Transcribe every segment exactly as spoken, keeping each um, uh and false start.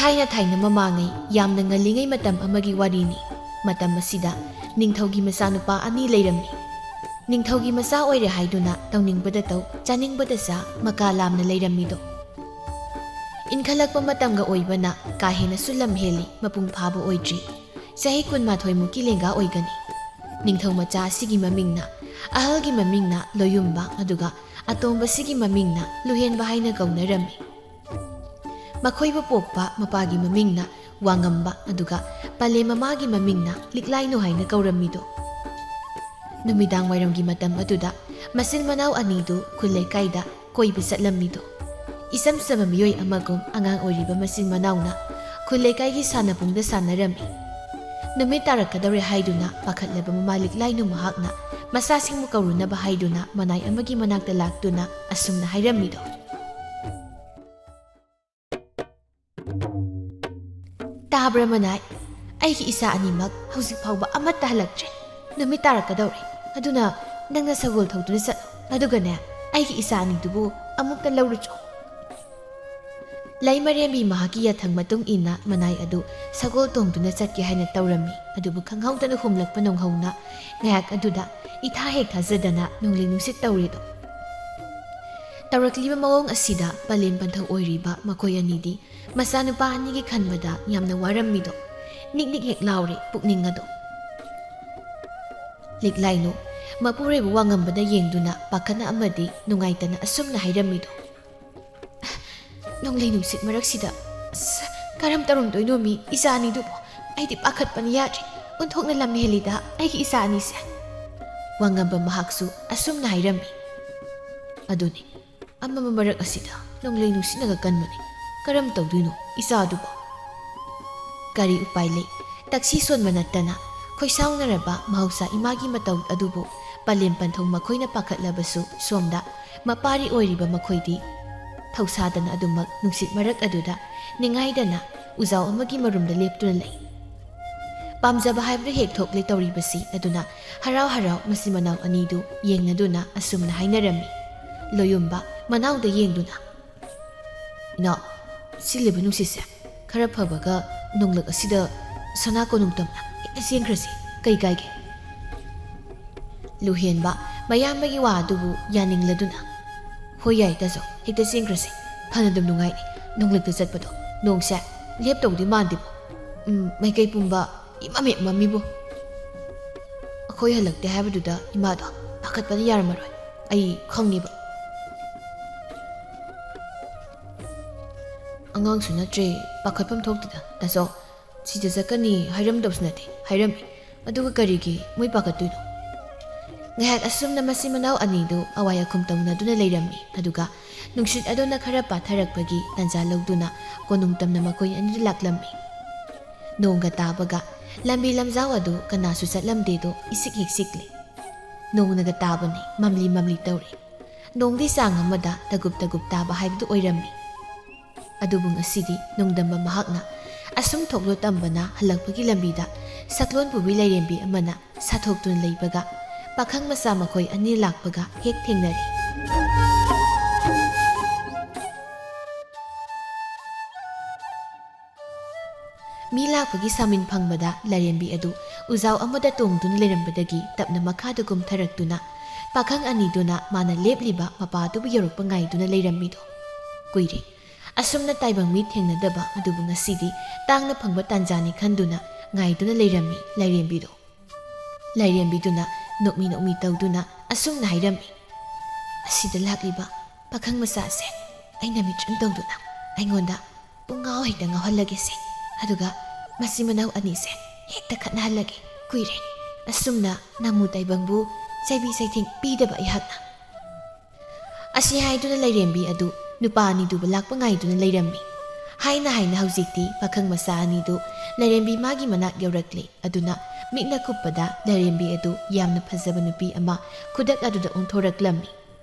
ꯊꯥꯏꯅ ꯊꯥꯏꯅ ꯃꯃꯥꯡꯉꯩ, ꯌꯥꯝꯅ ꯉꯜꯂꯤꯉꯩ ꯃꯇꯝ ꯑꯃꯒꯤ ꯋꯥꯔꯤꯅꯤ꯫ ꯃꯇꯝ ꯑꯁꯤꯗ ꯅꯤꯡꯊꯧꯒꯤ ꯃꯆꯥꯅꯨꯄꯥ ꯑꯅꯤ ꯂꯩꯔꯝꯃꯤ꯫ ꯅꯤꯡꯊꯧꯒꯤ ꯃꯆꯥ ꯑꯣꯏꯔꯦ ꯍꯥꯏꯗꯨꯅ ꯇꯧꯅꯤꯡꯕꯗ ꯇꯧ, ꯆꯥꯅꯤꯡꯕꯗ ꯆꯥ, ꯃꯀꯥ ꯂꯥꯝꯅ ꯂꯩꯔꯝꯃꯤꯗꯣ꯫ ꯏꯟꯈꯠꯂꯛꯄ ꯃꯇꯝꯒ ꯑꯣꯏꯕꯅ ꯀꯥ ꯍꯦꯟꯅꯁꯨ ꯂꯝ ꯍꯦꯜꯂꯤ, ꯃꯄꯨꯡ ꯐꯥꯕ ꯑꯣꯏꯗ꯭ꯔꯤ꯫ ꯆꯍꯤ ꯀꯨꯟꯃꯥꯊꯣꯏ ꯃꯨꯛꯀꯤ ꯂꯦꯡꯒꯥ ꯑꯣꯏꯒꯅꯤ꯫ ꯅꯤꯡꯊꯧ ꯃꯆꯥ ꯑꯁꯤꯒꯤ ꯃꯃꯤꯡꯅ, ꯑꯍꯜꯒꯤ ꯃꯃꯤꯡꯅ ꯂꯣꯌꯨꯝꯕ, ꯑꯗꯨꯒ ꯑꯇꯣꯝꯕꯁꯤꯒꯤ ꯃꯃꯤꯡꯅ ꯂꯨꯍꯦꯟꯕ ꯍꯥꯏꯅ ꯀꯧꯅꯔꯝꯃꯤ꯫ ꯃꯈꯣꯏꯕꯨ ꯄꯣꯛꯄ ꯃꯄꯥꯒꯤ ꯃꯃꯤꯡꯅ ꯋꯥꯉꯝꯕ, ꯑꯗꯨꯒ ꯄꯂꯦꯝ ꯃꯃꯥꯒꯤ ꯃꯃꯤꯡꯅ ꯂꯤꯛꯂꯥꯏꯅꯨ ꯍꯥꯏꯅ ꯀꯧꯔꯝꯃꯤꯗꯣ꯫ ꯅꯨꯃꯤꯗꯥꯡ ꯋꯥꯏꯔꯝꯒꯤ ꯃꯇꯝ ꯑꯗꯨꯗ ꯃꯆꯤꯟ ꯃꯅꯥꯎ ꯑꯅꯤꯗꯨ ꯈꯨꯜ ꯂꯩꯀꯥꯏꯗ ꯀꯣꯏꯕ ꯆꯠꯂꯝꯃꯤꯗꯣ꯫ ꯏꯆꯝ ꯆꯝꯕ ꯃꯤꯑꯣꯏ ꯑꯃꯒꯨꯝ ꯑꯉꯥꯡ ꯑꯣꯏꯔꯤꯕ ꯃꯆꯤꯟ ꯃꯅꯥꯎꯅ ꯈꯨꯜ ꯂꯩꯀꯥꯏꯒꯤ ꯁꯥꯟꯅꯕꯨꯡꯗ ꯁꯥꯟꯅꯔꯝꯃꯤ꯫ ꯅꯨꯃꯤꯠ ꯇꯥꯔꯛꯀꯗꯧꯔꯦ ꯍꯥꯏꯗꯨꯅ ꯄꯥꯈꯠꯂꯕ ꯃꯃꯥ ꯂꯤꯛꯂꯥꯏꯅꯨ ꯃꯍꯥꯛꯅ ꯃꯆꯥꯁꯤꯡꯕꯨ ꯀꯧꯔꯨꯅꯕ ꯍꯥꯏꯗꯨꯅ ꯃꯅꯥꯏ ꯑꯃꯒꯤ ꯃꯅꯥꯛꯇ ꯂꯥꯛꯇꯨꯅ ꯑꯁꯨꯝꯅ ꯍꯥꯏꯔꯝꯃꯤꯗꯣ꯫ "ꯇꯥꯕ꯭ꯔꯥ ꯃꯅꯥꯏ? ꯑꯩꯒꯤ ꯏꯆꯥ ꯑꯅꯤꯃꯛ ꯍꯧꯖꯤꯛ ꯐꯥꯎꯕ ꯑꯃꯠꯇ ꯍꯜꯂꯛꯇ꯭ꯔꯤ꯫ ꯅꯨꯃꯤꯠ ꯇꯥꯔꯛꯀꯗꯧꯔꯦ꯫ ꯑꯗꯨꯅ ꯅꯪꯅ ꯁꯒꯣꯜ ꯊꯧꯗꯨꯅ ꯆꯠꯂꯣ꯫ ꯑꯗꯨꯒꯅꯦ, ꯑꯩꯒꯤ ꯏꯆꯥ ꯑꯅꯤꯗꯨꯕꯨ ꯑꯃꯨꯛꯇ ꯂꯧꯔꯨꯆꯣ꯫" ꯂꯩꯃꯔꯦꯝꯕꯤ ꯃꯍꯥꯛꯀꯤ ꯌꯥꯊꯪ ꯃꯇꯨꯡ ꯏꯟꯅ ꯃꯅꯥꯏ ꯑꯗꯨ ꯁꯒꯣꯜ ꯇꯣꯡꯗꯨꯅ ꯆꯠꯀꯦ ꯍꯥꯏꯅ ꯇꯧꯔꯝꯃꯤ꯫ ꯑꯗꯨꯕꯨ ꯈꯪꯍꯧꯗꯅ ꯍꯨꯝꯂꯛꯄ ꯅꯣꯡꯍꯧꯅ ꯉꯥꯏꯍꯥꯛ ꯑꯗꯨꯗ ꯏꯊꯥ ꯍꯦꯛ ꯊꯥꯖꯗꯅ ꯅꯣꯡꯂꯩ ꯅꯨꯡꯁꯤꯠ ꯇꯧꯔꯦꯗꯣ꯫ ꯇꯧꯔꯛꯂꯤꯕ ꯃꯑꯣꯡ ꯑꯁꯤꯗ ꯄꯂꯦꯝ ꯄꯟꯊꯧ ꯑꯣꯏꯔꯤꯕ ꯃꯈꯣꯏ ꯑꯅꯤꯗꯤ ꯃꯆꯥꯅꯨꯄꯥ ꯑꯅꯤꯒꯤ ꯈꯟꯕꯗ ꯌꯥꯝꯅ ꯋꯥꯔꯝꯃꯤꯗꯣ꯫ ꯅꯤꯛ ꯅꯤꯛ ꯍꯦꯛ ꯂꯥꯎꯔꯦ ꯄꯨꯛꯅꯤꯡ ꯑꯗꯣ꯫ ꯂꯤꯛꯂꯥꯏꯅꯨ ꯃꯄꯨꯔꯣꯏꯕ ꯋꯥꯉꯝꯕꯗ ꯌꯦꯡꯗꯨꯅ ꯄꯥꯈꯠꯅ ꯑꯃꯗꯤ ꯅꯨꯡꯉꯥꯏꯇꯅ ꯑꯁꯨꯝꯅ ꯍꯥꯏꯔꯝꯃꯤꯗꯣ꯫ "ꯅꯣꯡꯂꯩ ꯅꯨꯡꯁꯤꯠ ꯃꯔꯛꯁꯤꯗ, ꯑꯁ, ꯀꯔꯝ ꯇꯧꯔꯝꯗꯣꯏꯅꯣ ꯃꯤ ꯏꯆꯥ ꯑꯅꯤꯗꯨꯕꯨ? ꯑꯩꯗꯤ ꯄꯥꯈꯠꯄꯅ ꯌꯥꯗ꯭ꯔꯦ꯫ ꯑꯣꯟꯊꯣꯛꯅ ꯂꯝ ꯍꯦꯜꯂꯤꯗ ꯑꯩꯒꯤ ꯏꯆꯥ ꯑꯅꯤꯁꯦ꯫" ꯋꯥꯉꯝꯕ ꯃꯍꯥꯛꯁꯨ ꯑꯁꯨꯝꯅ ꯍꯥꯏꯔꯝꯃꯤ꯫ "ꯑꯗꯨꯅꯤ, ꯑꯃꯝꯕ ꯃꯔꯛ ꯑꯁꯤꯗ ꯅꯣꯡꯂꯩ ꯅꯨꯡꯁꯤꯠꯅꯒ ꯀꯟꯕꯅꯤ꯫ ꯀꯔꯝ ꯇꯧꯗꯣꯏꯅꯣ ꯏꯆꯥꯗꯨꯕꯣ?" ꯀꯔꯤ ꯎꯄꯥꯏ ꯂꯩ? ꯇꯛꯁꯤ ꯁꯣꯟꯕ ꯅꯠꯇꯅ ꯈꯣꯏꯁꯥꯎꯅꯔꯕ ꯃꯍꯧꯁꯥ ꯏꯃꯥꯒꯤ ꯃꯇꯧ ꯑꯗꯨꯕꯨ ꯄꯂꯦꯝ ꯄꯟꯊꯧ ꯃꯈꯣꯏꯅ ꯄꯥꯈꯠꯂꯕꯁꯨ ꯁꯣꯝꯗ ꯃꯄꯥꯔꯤ ꯑꯣꯏꯔꯤꯕ ꯃꯈꯣꯏꯗꯤ ꯊꯧꯁꯥꯗꯅ ꯑꯗꯨꯃꯛ ꯅꯨꯡꯁꯤꯠ ꯃꯔꯛ ꯑꯗꯨꯗ ꯅꯤꯡꯉꯥꯏꯗꯅ ꯎꯖꯥꯎ ꯑꯃꯒꯤ ꯃꯔꯨꯝꯗ ꯂꯦꯞꯇꯨꯅ ꯂꯩ꯫ ꯄꯥꯝꯖꯕ ꯍꯥꯏꯕꯗꯨ ꯍꯦꯛ ꯊꯣꯛꯂꯦ ꯇꯧꯔꯤꯕꯁꯤ꯫ ꯑꯗꯨꯅ ꯍꯔꯥꯎ ꯍꯔꯥꯎ ꯃꯆꯤꯟ ꯃꯅꯥꯎ ꯑꯅꯤꯗꯨ ꯌꯦꯡꯅꯗꯨꯅ ꯑꯁꯨꯝꯅ ꯍꯥꯏꯅꯔꯝꯃꯤ꯫ ꯂꯣꯌꯨꯝꯕ ꯃꯅꯥꯎꯗ ꯌꯦꯡꯗꯨꯅ, "ꯏꯅꯥꯎ, ꯁꯤꯜꯂꯤꯕ ꯅꯨꯡꯁꯤꯠꯁꯦ ꯈꯔ ꯐꯕꯒ ꯅꯣꯡꯂꯛ ꯑꯁꯤꯗ ꯁꯅꯥ ꯀꯣꯅꯨꯡ ꯇꯝꯅ ꯍꯦꯛꯇ ꯆꯦꯟꯈ꯭ꯔꯁꯤ꯫ ꯀꯩ ꯀꯥꯏꯒꯦ?" ꯂꯨꯍꯦꯟꯕ ꯃꯌꯥꯝꯕꯒꯤ ꯋꯥ ꯑꯗꯨꯕꯨ ꯌꯥꯅꯤꯡꯂꯗꯨꯅ, "ꯍꯣꯏ, ꯌꯥꯏ ꯇꯥꯆꯧ, ꯍꯦꯛꯇ ꯆꯦꯟꯈ꯭ꯔꯁꯤ꯫ ꯐꯅꯗꯨꯝ ꯅꯨꯡꯉꯥꯏꯅꯤ ꯅꯣꯡꯂꯛꯇ ꯆꯠꯄꯗꯣ꯫ ꯅꯣꯡꯁꯦ ꯂꯦꯞꯇꯧꯗꯤ ꯃꯥꯟꯗꯦꯕꯣ꯫ ꯎꯝ, ꯃꯥꯏꯀꯩ ꯄꯨꯝꯕ ꯏꯃꯝ ꯍꯦꯛ ꯃꯝꯃꯤꯕꯣ꯫ ꯑꯩꯈꯣꯏ ꯍꯜꯂꯛꯇꯦ ꯍꯥꯏꯕꯗꯨꯗ ꯏꯃꯥꯗꯣ ꯄꯥꯈꯠꯄꯅ ꯌꯥꯔꯝꯃꯔꯣꯏ꯫ ꯑꯩ ꯈꯪꯉꯦꯕ꯫ ꯑꯉꯥꯡꯁꯨ ꯅꯠꯇ꯭ꯔꯦ, ꯄꯥꯈꯠꯐꯝ ꯊꯣꯛꯇꯦꯗ꯫ ꯇꯥꯆꯧ, ꯁꯤꯗ ꯆꯠꯀꯅꯤ ꯍꯥꯏꯔꯝꯗꯕꯁꯨ ꯅꯠꯇꯦ, ꯍꯥꯏꯔꯝꯃꯤ꯫ ꯑꯗꯨꯒ ꯀꯔꯤꯒꯤ ꯃꯣꯏ ꯄꯥꯈꯠꯇꯣꯏꯅꯣ?" ꯉꯥꯏꯍꯥꯛ ꯑꯁꯨꯝꯅ ꯃꯆꯤꯟ ꯃꯅꯥꯎ ꯑꯅꯤꯗꯨ ꯑꯋꯥꯏ ꯑꯈꯨꯝ ꯇꯧꯅꯗꯨꯅ ꯂꯩꯔꯝꯃꯤ꯫ ꯑꯗꯨꯒ ꯅꯨꯡꯁꯤꯠ ꯑꯗꯨꯅ ꯈꯔ ꯄꯥꯊꯔꯛꯄꯒꯤ ꯇꯥꯟꯖꯥ ꯂꯧꯗꯨꯅ ꯀꯣꯅꯨꯡ ꯇꯝꯅ ꯃꯈꯣꯏ ꯑꯅꯤꯗꯨ ꯂꯥꯛꯂꯝꯃꯤ꯫ ꯅꯣꯡꯒ ꯇꯥꯕꯒ ꯂꯝꯕꯤ ꯂꯝꯖꯥꯎ ꯑꯗꯨ ꯀꯅꯥꯁꯨ ꯆꯠꯂꯝꯗꯦꯗꯣ ꯏꯁꯤꯛ ꯍꯦꯛ ꯁꯤꯛꯂꯤ꯫ ꯅꯣꯡꯅꯒ ꯇꯥꯕꯅꯤ, ꯃꯝꯂꯤ ꯃꯝꯂꯤ ꯇꯧꯔꯤ꯫ ꯅꯣꯡꯗꯤ ꯆꯥꯡ ꯑꯃꯗ ꯇꯒꯨꯞ ꯇꯒꯨꯞ ꯇꯥꯕ ꯍꯥꯏꯕꯗꯨ ꯑꯣꯏꯔꯝꯃꯤ꯫ ꯑꯗꯨꯕꯨ ꯉꯁꯤꯗꯤ ꯅꯣꯡꯗꯝꯕ ꯃꯍꯥꯛꯅ ꯑꯁꯨꯝ ꯊꯣꯛꯂꯣ ꯇꯝꯕꯅ ꯍꯜꯂꯛꯄꯒꯤ ꯂꯝꯕꯤꯗ ꯁꯛꯂꯣꯟ ꯄꯨꯕꯤ ꯂꯥꯏꯔꯦꯝꯕꯤ ꯑꯃꯅ ꯁꯥꯊꯣꯛꯇꯨꯅ ꯂꯩꯕꯒ ꯄꯥꯈꯪ ꯃꯆꯥ ꯃꯈꯣꯏ ꯑꯅꯤ ꯂꯥꯛꯄꯒ ꯍꯦꯛ ꯊꯦꯡꯅꯔꯦ꯫ ꯃꯤ ꯂꯥꯛꯄꯒꯤ ꯁꯥꯃꯤꯟ ꯐꯪꯕꯗ ꯂꯥꯏꯔꯦꯝꯕꯤ ꯑꯗꯨ ꯎꯖꯥꯎ ꯑꯃꯗ ꯇꯣꯡꯗꯨꯅ ꯂꯩꯔꯝꯕꯗꯒꯤ ꯇꯞꯅ ꯃꯈꯥꯗ ꯀꯨꯝꯊꯔꯛꯇꯨꯅ ꯄꯥꯈꯪ ꯑꯅꯤꯗꯨꯅ ꯃꯥꯅ ꯂꯦꯞꯂꯤꯕ ꯃꯄꯥ ꯑꯗꯨꯕꯨ ꯌꯧꯔꯛꯄ ꯉꯥꯏꯗꯨꯅ ꯂꯩꯔꯝꯃꯤꯗꯣ ꯀꯨꯏꯔꯦ꯫ ꯑꯁꯨꯝꯅ ꯇꯥꯏꯕꯪ ꯃꯤ ꯊꯦꯡꯅꯗꯕ ꯑꯗꯨꯕꯨ ꯉꯁꯤꯗꯤ ꯇꯥꯡꯅ ꯐꯪꯕ ꯇꯥꯟꯖꯥꯅꯤ ꯈꯟꯗꯨꯅ ꯉꯥꯏꯗꯨꯅ ꯂꯩꯔꯝꯃꯤ ꯂꯥꯏꯔꯦꯝꯕꯤꯗꯣ꯫ ꯂꯥꯏꯔꯦꯝꯕꯤꯗꯨꯅ ꯅꯣꯛꯃꯤ ꯅꯣꯛꯃꯤ ꯇꯧꯗꯨꯅ ꯑꯁꯨꯝꯅ ꯍꯥꯏꯔꯝꯃꯤ, "ꯑꯁꯤꯗ ꯂꯥꯛꯂꯤꯕ ꯄꯥꯈꯪ ꯃꯆꯥꯁꯦ ꯑꯩꯅ ꯃꯤꯇ꯭ꯔꯪ ꯇꯧꯗꯨꯅ ꯑꯩꯉꯣꯟꯗ ꯄꯨꯡꯉꯥꯎ ꯍꯦꯛꯇ ꯉꯥꯎꯍꯜꯂꯒꯦꯁꯦ꯫ ꯑꯗꯨꯒ ꯃꯆꯤꯟ ꯃꯅꯥꯎ ꯑꯅꯤꯁꯦ ꯍꯦꯛꯇ ꯈꯠꯅꯍꯜꯂꯒꯦ꯫ ꯀꯨꯏꯔꯦ ꯑꯁꯨꯝꯅ ꯅꯃꯨ ꯇꯥꯏꯕꯪꯕꯨ ꯆꯩꯕꯤ ꯆꯩꯊꯦꯡ ꯄꯤꯗꯕ ꯑꯩꯍꯥꯛꯅ꯫" ꯑꯁꯤ ꯍꯥꯏꯗꯨꯅ ꯂꯥꯏꯔꯦꯝꯕꯤ ꯑꯗꯨ ꯅꯨꯄꯥ ꯑꯅꯤꯗꯨꯕꯨ ꯂꯥꯛꯄ ꯉꯥꯏꯗꯨꯅ ꯂꯩꯔꯝꯃꯤ꯫ ꯍꯥꯏꯅ ꯍꯥꯏꯅ ꯍꯧꯖꯤꯛꯇꯤ ꯄꯥꯈꯪ ꯃꯆꯥ ꯑꯅꯤꯗꯨ ꯂꯥꯏꯔꯦꯝꯕꯤ ꯃꯥꯒꯤ ꯃꯅꯥꯛ ꯌꯧꯔꯛꯂꯦ꯫ ꯑꯗꯨꯅ ꯃꯤꯠꯅ ꯀꯨꯞꯄꯗ ꯂꯥꯏꯔꯦꯝꯕꯤ ꯑꯗꯨ ꯌꯥꯝꯅ ꯐꯖꯕ ꯅꯨꯄꯤ ꯑꯃ ꯈꯨꯗꯛ ꯑꯗꯨꯗ ꯑꯣꯟꯊꯣꯔꯛꯂꯝꯃꯤ꯫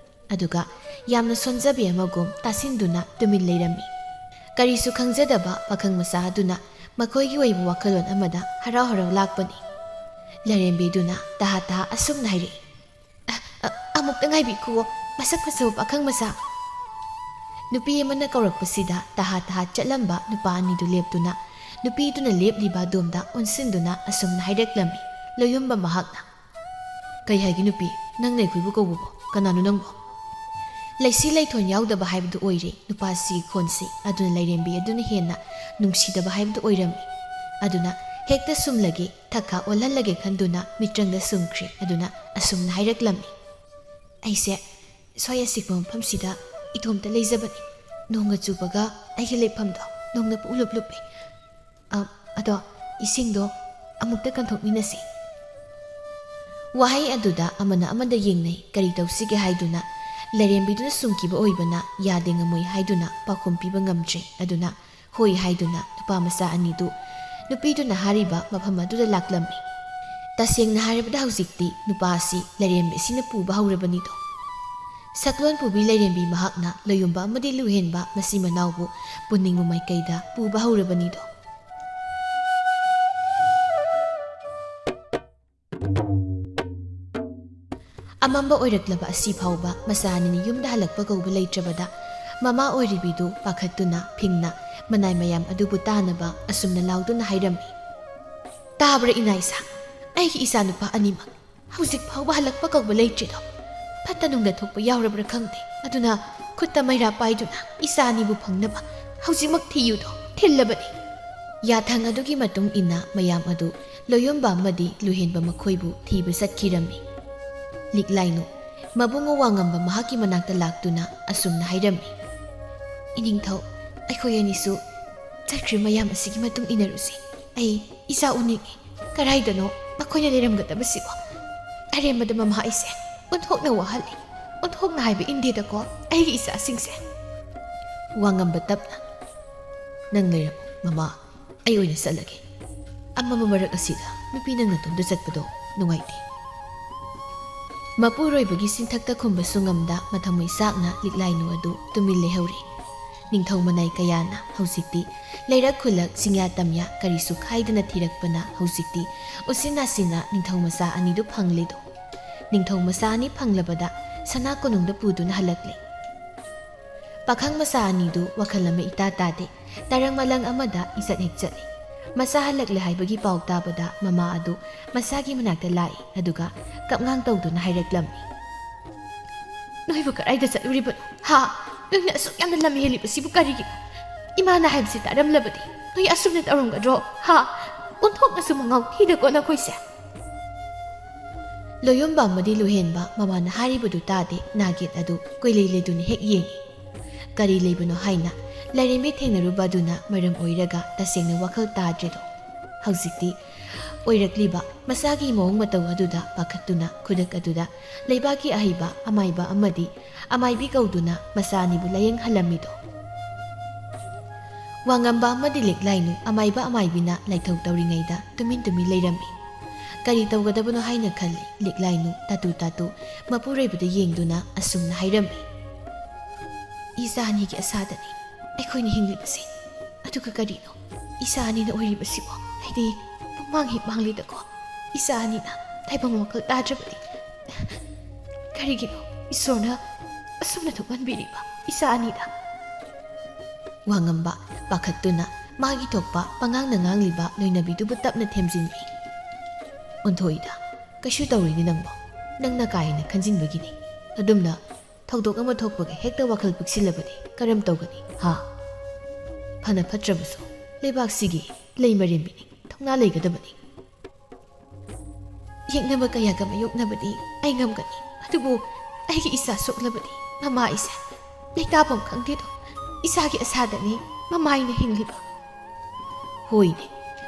ꯑꯗꯨꯒ ꯌꯥꯝꯅ ꯁꯣꯟꯖꯕꯤ ꯑꯃꯒꯨꯝ ꯇꯥꯁꯤꯟꯗꯨꯅ ꯇꯨꯃꯤꯟ ꯂꯩꯔꯝꯃꯤ꯫ ꯀꯔꯤꯁꯨ ꯈꯪꯖꯗꯕ ꯄꯥꯈꯪ ꯃꯆꯥ ꯑꯗꯨꯅ ꯃꯈꯣꯏꯒꯤ ꯑꯣꯏꯕ ꯋꯥꯈꯜꯂꯣꯟ ꯑꯃꯗ ꯍꯔꯥꯎ ꯍꯔꯥꯎ ꯂꯥꯛꯄꯅꯤ꯫ ꯂꯥꯏꯔꯦꯝꯕꯤꯗꯨꯅ ꯇꯍꯥ ꯇꯍꯥ ꯑꯁꯨꯝꯅ ꯍꯥꯏꯔꯛꯏ, "ꯑ, ꯑ, ꯑꯃꯨꯛꯇ ꯉꯥꯏꯕꯤꯈꯨꯋꯣ, ꯃꯁꯛ ꯐꯖꯕ ꯄꯥꯈꯪ ꯃꯆꯥ꯫" ꯅꯨꯄꯤ ꯑꯃꯅ ꯀꯧꯔꯛꯄꯁꯤꯗ ꯇꯍꯥ ꯇꯍꯥ ꯆꯠꯂꯝꯕ ꯅꯨꯄꯥ ꯑꯅꯤꯗꯨ ꯂꯦꯞꯇꯨꯅ ꯅꯨꯄꯤꯗꯨꯅ ꯂꯦꯞꯂꯤꯕ ꯑꯗꯣꯝꯗ ꯑꯣꯟꯁꯤꯟꯗꯨꯅ ꯑꯁꯨꯝꯅ ꯍꯥꯏꯔꯛꯂꯝꯃꯤ ꯂꯣꯌꯨꯝꯕ ꯃꯍꯥꯛꯅ꯫ "ꯀꯩ ꯍꯥꯏꯒꯦ ꯅꯨꯄꯤ? ꯅꯪꯅ ꯑꯩꯈꯣꯏꯕꯨ ꯀꯧꯕꯕꯣ? ꯀꯅꯥꯅꯣ ꯅꯪꯕꯣ?" ꯂꯩꯁꯤ ꯂꯩꯊꯣꯟ ꯌꯥꯎꯗꯕ ꯍꯥꯏꯕꯗꯨ ꯑꯣꯏꯔꯦ ꯅꯨꯄꯥꯁꯤꯒꯤ ꯈꯣꯟꯁꯤ꯫ ꯑꯗꯨꯅ ꯂꯩꯔꯦꯝꯕꯤ ꯑꯗꯨꯅ ꯍꯦꯟꯅ ꯅꯨꯡꯁꯤꯗꯕ ꯍꯥꯏꯕꯗꯨ ꯑꯣꯏꯔꯝꯃꯤ꯫ ꯑꯗꯨꯅ ꯍꯦꯛꯇ ꯁꯨꯝꯂꯒꯦ, ꯊꯛꯈꯥ ꯑꯣꯜꯍꯜꯂꯒꯦ ꯈꯟꯗꯨꯅ ꯃꯤꯇ꯭ꯔꯪꯗ ꯁꯨꯝꯈ꯭ꯔꯦ꯫ ꯑꯗꯨꯅ ꯑꯁꯨꯝꯅ ꯍꯥꯏꯔꯛꯂꯝꯃꯤ꯫ "ꯑꯩꯁꯦ ꯁ꯭ꯋꯥꯏ ꯑꯁꯤꯛꯄ ꯃꯐꯝꯁꯤꯗ ꯏꯇꯣꯝꯇ ꯂꯩꯖꯕꯅꯤ꯫ ꯅꯣꯡꯒ ꯆꯨꯕꯒ ꯑꯩꯒꯤ ꯂꯩꯐꯝꯗꯣ ꯅꯣꯡꯅ ꯄꯨꯡꯂꯨꯞ ꯂꯨꯞꯄꯦ꯫ ꯑ, ꯑꯗꯣ ꯏꯁꯤꯡꯗꯣ ꯑꯃꯨꯛꯇ ꯀꯟꯊꯣꯛꯃꯤꯟꯅꯁꯤ꯫" ꯋꯥꯍꯩ ꯑꯗꯨꯗ ꯑꯃꯅ ꯑꯃꯗ ꯌꯦꯡꯅꯩ꯫ ꯀꯔꯤ ꯇꯧꯁꯤꯒꯦ ꯍꯥꯏꯗꯨꯅ ꯂꯩꯔꯦꯝꯕꯤꯗꯨꯅ ꯁꯨꯝꯈꯤꯕ ꯑꯣꯏꯕꯅ ꯌꯥꯗꯦ ꯉꯝꯃꯣꯏ ꯍꯥꯏꯗꯨꯅ ꯄꯥꯎꯈꯨꯝ ꯄꯤꯕ ꯉꯝꯗ꯭ꯔꯦ꯫ ꯑꯗꯨꯅ ꯍꯣꯏ ꯍꯥꯏꯗꯨꯅ ꯅꯨꯄꯥ ꯃꯆꯥ ꯑꯅꯤꯗꯨ ꯅꯨꯄꯤꯗꯨꯅ ꯍꯥꯏꯔꯤꯕ ꯃꯐꯝ ꯑꯗꯨꯗ ꯂꯥꯛꯂꯝꯃꯤ꯫ ꯇꯁꯦꯡꯅ ꯍꯥꯏꯔꯕꯗ ꯍꯧꯖꯤꯛꯇꯤ ꯅꯨꯄꯥ ꯑꯁꯤ ꯂꯩꯔꯦꯝꯕꯤ ꯑꯁꯤꯅ ꯄꯨꯕ ꯍꯧꯔꯕꯅꯤꯗꯣ꯫ ꯁꯛꯂꯣꯟ ꯄꯨꯕꯤ ꯂꯩꯔꯦꯝꯕꯤ ꯃꯍꯥꯛꯅ ꯂꯣꯌꯨꯝꯕ ꯑꯃꯗꯤ ꯂꯨꯍꯦꯟꯕ ꯃꯆꯤꯟ ꯃꯅꯥꯎꯕꯨ ꯄꯨꯅꯤꯡꯕ ꯃꯥꯏꯀꯩꯗ ꯄꯨꯕ ꯍꯧꯔꯕꯅꯤꯗꯣ꯫ ꯑꯃꯝꯕ ꯑꯣꯏꯔꯛꯂꯕ ꯑꯁꯤ ꯐꯥꯎꯕ ꯃꯆꯥ ꯑꯅꯤꯅ ꯌꯨꯝꯗ ꯍꯜꯂꯛꯄ ꯀꯧꯕ ꯂꯩꯇ꯭ꯔꯕꯗ ꯃꯃꯥ ꯑꯣꯏꯔꯤꯕꯤꯗꯨ ꯄꯥꯈꯠꯇꯨꯅ ꯐꯤꯡꯅ ꯃꯅꯥꯏ ꯃꯌꯥꯝ ꯑꯗꯨꯕꯨ ꯇꯥꯅꯕ ꯑꯁꯨꯝꯅ ꯂꯥꯎꯗꯨꯅ ꯍꯥꯏꯔꯝꯃꯤ꯫ "ꯇꯥꯕ꯭ꯔꯥ ꯏꯅꯥ ꯏꯁꯥ? ꯑꯩꯒꯤ ꯏꯆꯥꯅꯨꯄꯥ ꯑꯅꯤꯃꯛ ꯍꯧꯖꯤꯛ ꯐꯥꯎꯕ ꯍꯜꯂꯛꯄ ꯀꯧꯕ ꯂꯩꯇ꯭ꯔꯤꯗꯣ꯫ ꯐꯠꯇ ꯅꯨꯡꯗ ꯊꯣꯛꯄ ꯌꯥꯎꯔꯕ꯭ꯔꯥ ꯈꯪꯗꯦ꯫ ꯑꯗꯨꯅ ꯈꯨꯠꯇ ꯃꯩꯔꯥ ꯄꯥꯏꯗꯨꯅ ꯏꯆꯥ ꯑꯅꯤꯕꯨ ꯐꯪꯅꯕ ꯍꯧꯖꯤꯛꯃꯛ ꯊꯤꯌꯨꯗꯣ ꯊꯤꯜꯂꯕꯅꯤ꯫" ꯌꯥꯊꯪ ꯑꯗꯨꯒꯤ ꯃꯇꯨꯡ ꯏꯟꯅ ꯃꯌꯥꯝ ꯑꯗꯨ ꯂꯣꯌꯣꯝꯕ ꯑꯃꯗꯤ ꯂꯨꯍꯦꯟꯕ ꯃꯈꯣꯏꯕꯨ ꯊꯤꯕ ꯆꯠꯈꯤꯔꯝꯃꯤ꯫ ꯂꯤꯛꯂꯥꯏꯅꯨ ꯃꯕꯨꯡ ꯋꯥꯉꯝꯕ ꯃꯍꯥꯛꯀꯤ ꯃꯅꯥꯛꯇ ꯂꯥꯛꯇꯨꯅ ꯑꯁꯨꯝꯅ ꯍꯥꯏꯔꯝꯃꯤ, "ꯏꯅꯤꯡꯊꯧ, ꯑꯩꯈꯣꯏ ꯑꯅꯤꯁꯨ ꯆꯠꯈ꯭ꯔꯤꯕ ꯃꯌꯥꯝ ꯑꯁꯤꯒꯤ ꯃꯇꯨꯡ ꯏꯟꯅꯔꯨꯁꯤ꯫ ꯑꯩ ꯏꯆꯥ ꯎꯅꯤꯡꯏ꯫ ꯀꯗꯥꯏꯗꯅꯣ ꯃꯈꯣꯏꯅ ꯂꯩꯔꯝꯒꯗꯕꯁꯤꯕꯣ? ꯑꯔꯦꯝꯕꯗ ꯃꯃꯥ ꯑꯩꯁꯦ ꯑꯣꯟꯊꯣꯛꯅ ꯋꯥꯍꯜꯂꯤ꯫ ꯑꯣꯟꯊꯣꯛꯅ ꯍꯥꯏꯕ ꯏꯟꯗꯦꯗꯀꯣ ꯑꯩꯒꯤ ꯏꯆꯥꯁꯤꯡꯁꯦ꯫" ꯋꯥꯉꯝꯕ ꯇꯞꯅ, "ꯅꯪ ꯂꯩꯔꯝꯃꯣ ꯃꯃꯥ, ꯑꯩ ꯑꯣꯏꯅ ꯆꯠꯂꯒꯦ꯫ ꯑꯃꯝꯕ ꯃꯔꯛ ꯑꯁꯤꯗ ꯅꯨꯄꯤ ꯅꯪ ꯅꯇꯣꯝꯇ ꯆꯠꯄꯗꯣ ꯅꯨꯡꯉꯥꯏꯇꯦ꯫" ꯃꯄꯨꯔꯣꯏꯕꯒꯤ ꯆꯤꯟꯊꯛꯇ ꯈꯨꯝꯕꯁꯨ ꯉꯝꯗ ꯃꯊꯃꯣꯏ ꯆꯥꯛꯅ ꯂꯤꯛꯂꯥꯏꯅꯨ ꯑꯗꯨ ꯇꯨꯃꯤꯟ ꯂꯩꯍꯧꯔꯤ꯫ ꯅꯤꯡꯊꯧ ꯃꯅꯥꯏ ꯀꯌꯥꯅ ꯍꯧꯖꯤꯛꯇꯤ ꯂꯩꯔꯛ ꯈꯨꯜꯂꯛ ꯆꯤꯡꯌꯥ ꯇꯝꯌꯥ ꯀꯔꯤꯁꯨ ꯈꯥꯏꯗꯅ ꯊꯤꯔꯛꯄꯅ ꯍꯧꯖꯤꯛꯇꯤ ꯎꯆꯤꯟ ꯅꯥꯆꯤꯟꯅ ꯅꯤꯡꯊꯧ ꯃꯆꯥ ꯑꯅꯤꯗꯨ ꯐꯪꯂꯦꯗꯣ꯫ ꯅꯤꯡꯊꯧ ꯃꯆꯥ ꯑꯅꯤ ꯐꯪꯂꯕꯗ ꯁꯅꯥ ꯀꯣꯅꯨꯡꯗ ꯄꯨꯗꯨꯅ ꯍꯜꯂꯛꯂꯦ꯫ ꯄꯥꯈꯪ ꯃꯆꯥ ꯑꯅꯤꯗꯨ ꯋꯥꯈꯜ ꯑꯃ ꯏꯇꯥ ꯇꯥꯗꯦ꯫ ꯇꯔꯪ ꯃꯂꯪ ꯑꯃꯗ ꯏꯆꯠ ꯍꯦꯛ ꯆꯠꯂꯤ꯫ ꯃꯆꯥ ꯍꯜꯂꯛꯂꯦ ꯍꯥꯏꯕꯒꯤ ꯄꯥꯎ ꯇꯥꯕꯗ ꯃꯃꯥ ꯑꯗꯨ ꯃꯆꯥꯒꯤ ꯃꯅꯥꯛꯇ ꯂꯥꯛꯏ, ꯑꯗꯨꯒ ꯀꯞꯉꯥꯡ ꯇꯧꯗꯨꯅ ꯍꯥꯏꯔꯛꯂꯝꯃꯤ, "ꯅꯣꯏꯕꯨ ꯀꯗꯥꯏꯗ ꯆꯠꯂꯨꯔꯤꯕꯅꯣ? ꯍꯥ? ꯅꯣꯏꯅ ꯑꯁꯨꯛ ꯌꯥꯝꯅ ꯂꯝ ꯍꯦꯜꯂꯤꯕꯁꯤꯕꯨ ꯀꯔꯤꯒꯤꯅꯣ? ꯏꯃꯥꯅ ꯍꯥꯏꯕꯁꯤ ꯇꯥꯔꯝꯂꯕꯗꯤ ꯅꯣꯏ ꯑꯁꯨꯝꯅ ꯇꯧꯔꯝꯒꯗ꯭ꯔꯣ? ꯍꯥ? ꯑꯣꯟꯊꯣꯛꯅꯁꯨ ꯃꯉꯥꯎ ꯊꯤꯗꯀꯣ ꯅꯈꯣꯏꯁꯦ!" ꯂꯣꯌꯣꯝꯕ ꯑꯃꯗꯤ ꯂꯨꯍꯦꯟꯕ ꯃꯃꯥꯅ ꯍꯥꯏꯔꯤꯕꯗꯨ ꯇꯥꯗꯦ, ꯅꯥꯒꯦꯠ ꯑꯗꯨ ꯀꯣꯏꯂꯩ ꯂꯩꯗꯨꯅ ꯍꯦꯛ ꯌꯦꯡꯏ꯫ ꯀꯔꯤ ꯂꯩꯕꯅꯣ ꯍꯥꯏꯅ ꯂꯥꯏꯔꯦꯝꯕꯤ ꯊꯦꯡꯅꯔꯨꯕ ꯑꯗꯨꯅ ꯃꯔꯝ ꯑꯣꯏꯔꯒ ꯇꯁꯦꯡꯅ ꯋꯥꯈꯜ ꯇꯥꯗ꯭ꯔꯦꯗꯣ꯫ ꯍꯧꯖꯤꯛꯇꯤ ꯑꯣꯏꯔꯛꯂꯤꯕ ꯃꯆꯥꯒꯤ ꯃꯑꯣꯡ ꯃꯇꯧ ꯑꯗꯨꯗ ꯄꯥꯈꯠꯇꯨꯅ ꯈꯨꯗꯛ ꯑꯗꯨꯗ ꯂꯩꯕꯥꯛꯀꯤ ꯑꯍꯩꯕ ꯑꯃꯥꯏꯕ ꯑꯃꯗꯤ ꯑꯃꯥꯏꯕꯤ ꯀꯧꯗꯨꯅ ꯃꯆꯥ ꯑꯅꯤꯕꯨ ꯂꯥꯌꯦꯡꯍꯜꯂꯝꯃꯤꯗꯣ꯫ ꯋꯥꯉꯝꯕ ꯑꯃꯗꯤ ꯂꯤꯛꯂꯥꯏꯅꯨ ꯑꯃꯥꯏꯕ ꯑꯃꯥꯏꯕꯤꯅ ꯂꯥꯏꯊꯧ ꯇꯧꯔꯤꯉꯩꯗ ꯇꯨꯃꯤꯟ ꯇꯨꯃꯤꯟ ꯂꯩꯔꯝꯃꯤ꯫ ꯀꯔꯤ ꯇꯧꯒꯗꯕꯅꯣ ꯍꯥꯏꯅ ꯈꯜꯂꯤ꯫ ꯂꯤꯛꯂꯥꯏꯅꯨ ꯇꯥꯇꯨ ꯇꯥꯇꯨ ꯃꯄꯨꯔꯣꯏꯕꯗ ꯌꯦꯡꯗꯨꯅ ꯑꯁꯨꯝꯅ ꯍꯥꯏꯔꯝꯃꯤ, "ꯏꯆꯥ ꯑꯅꯤꯒꯤ ꯑꯁꯥꯗꯅꯤ ꯑꯩꯈꯣꯏꯅ ꯍꯤꯡꯂꯤꯕꯁꯤ꯫ ꯑꯗꯨꯒ ꯀꯔꯤꯅꯣ ꯏꯆꯥ ꯑꯅꯤꯅ ꯑꯣꯏꯔꯤꯕꯁꯤꯕꯣ? ꯑꯩꯗꯤ ꯄꯨꯡꯃꯥꯡ ꯍꯦꯛ ꯃꯥꯡꯂꯤꯗꯀꯣ꯫ ꯏꯆꯥ ꯑꯅꯤꯅ ꯇꯥꯏꯕꯪ ꯋꯥꯈꯜ ꯇꯥꯗ꯭ꯔꯕꯗꯤ ꯀꯔꯤꯒꯤꯅꯣ ꯏꯁꯣꯔꯅ ꯑꯁꯨꯝꯅ ꯊꯣꯛꯍꯟꯕꯤꯔꯤꯕ ꯏꯆꯥ ꯑꯅꯤꯗ?" ꯋꯥꯉꯝꯕ ꯄꯥꯈꯠꯇꯨꯅ ꯃꯥꯒꯤ ꯊꯣꯛꯄ ꯄꯉꯥꯡꯗ ꯉꯥꯡꯂꯤꯕ ꯂꯣꯏꯅꯕꯤꯗꯨꯕꯨ ꯇꯞꯅ ꯊꯦꯝꯖꯤꯟꯕꯤ꯫ "ꯑꯣꯟꯊꯣꯛꯏꯗ, ꯀꯩꯁꯨ ꯇꯧꯔꯣꯏꯅꯦ ꯅꯪꯕꯣ꯫ ꯅꯪꯅ ꯀꯥ ꯍꯦꯟꯅ ꯈꯟꯖꯤꯟꯕꯒꯤꯅꯤ꯫ ꯑꯗꯨꯝꯅ ꯊꯧꯗꯣꯛ ꯑꯃ ꯊꯣꯛꯄꯒꯤ ꯍꯦꯛꯇ ꯋꯥꯈꯜ ꯄꯤꯛꯁꯤꯜꯂꯕꯗꯤ ꯀꯔꯝ ꯇꯧꯒꯅꯤ, ꯍꯥ? ꯐꯅ ꯐꯠꯇ꯭ꯔꯕꯁꯨ ꯂꯩꯕꯥꯛꯁꯤꯒꯤ ꯂꯩ ꯃꯔꯦꯝꯕꯤꯅꯤ, ꯊꯧꯅꯥ ꯂꯩꯒꯗꯕꯅꯤ꯫ ꯌꯦꯛꯅꯕ ꯀꯌꯥꯒ ꯃꯥꯌꯣꯛꯅꯕꯗꯤ ꯑꯩ ꯉꯝꯒꯅꯤ, ꯑꯗꯨꯕꯨ ꯑꯩꯒꯤ ꯏꯆꯥ ꯁꯣꯛꯂꯕꯗꯤ ꯃꯃꯥ ꯑꯩꯁꯦ ꯂꯩꯇꯥꯐꯝ ꯈꯪꯗꯦꯗꯣ꯫ ꯏꯆꯥꯒꯤ ꯑꯁꯥꯗꯅꯤ ꯃꯃꯥ ꯑꯩꯅ ꯍꯤꯡꯂꯤꯕ꯫" "ꯍꯣꯏꯅꯦ,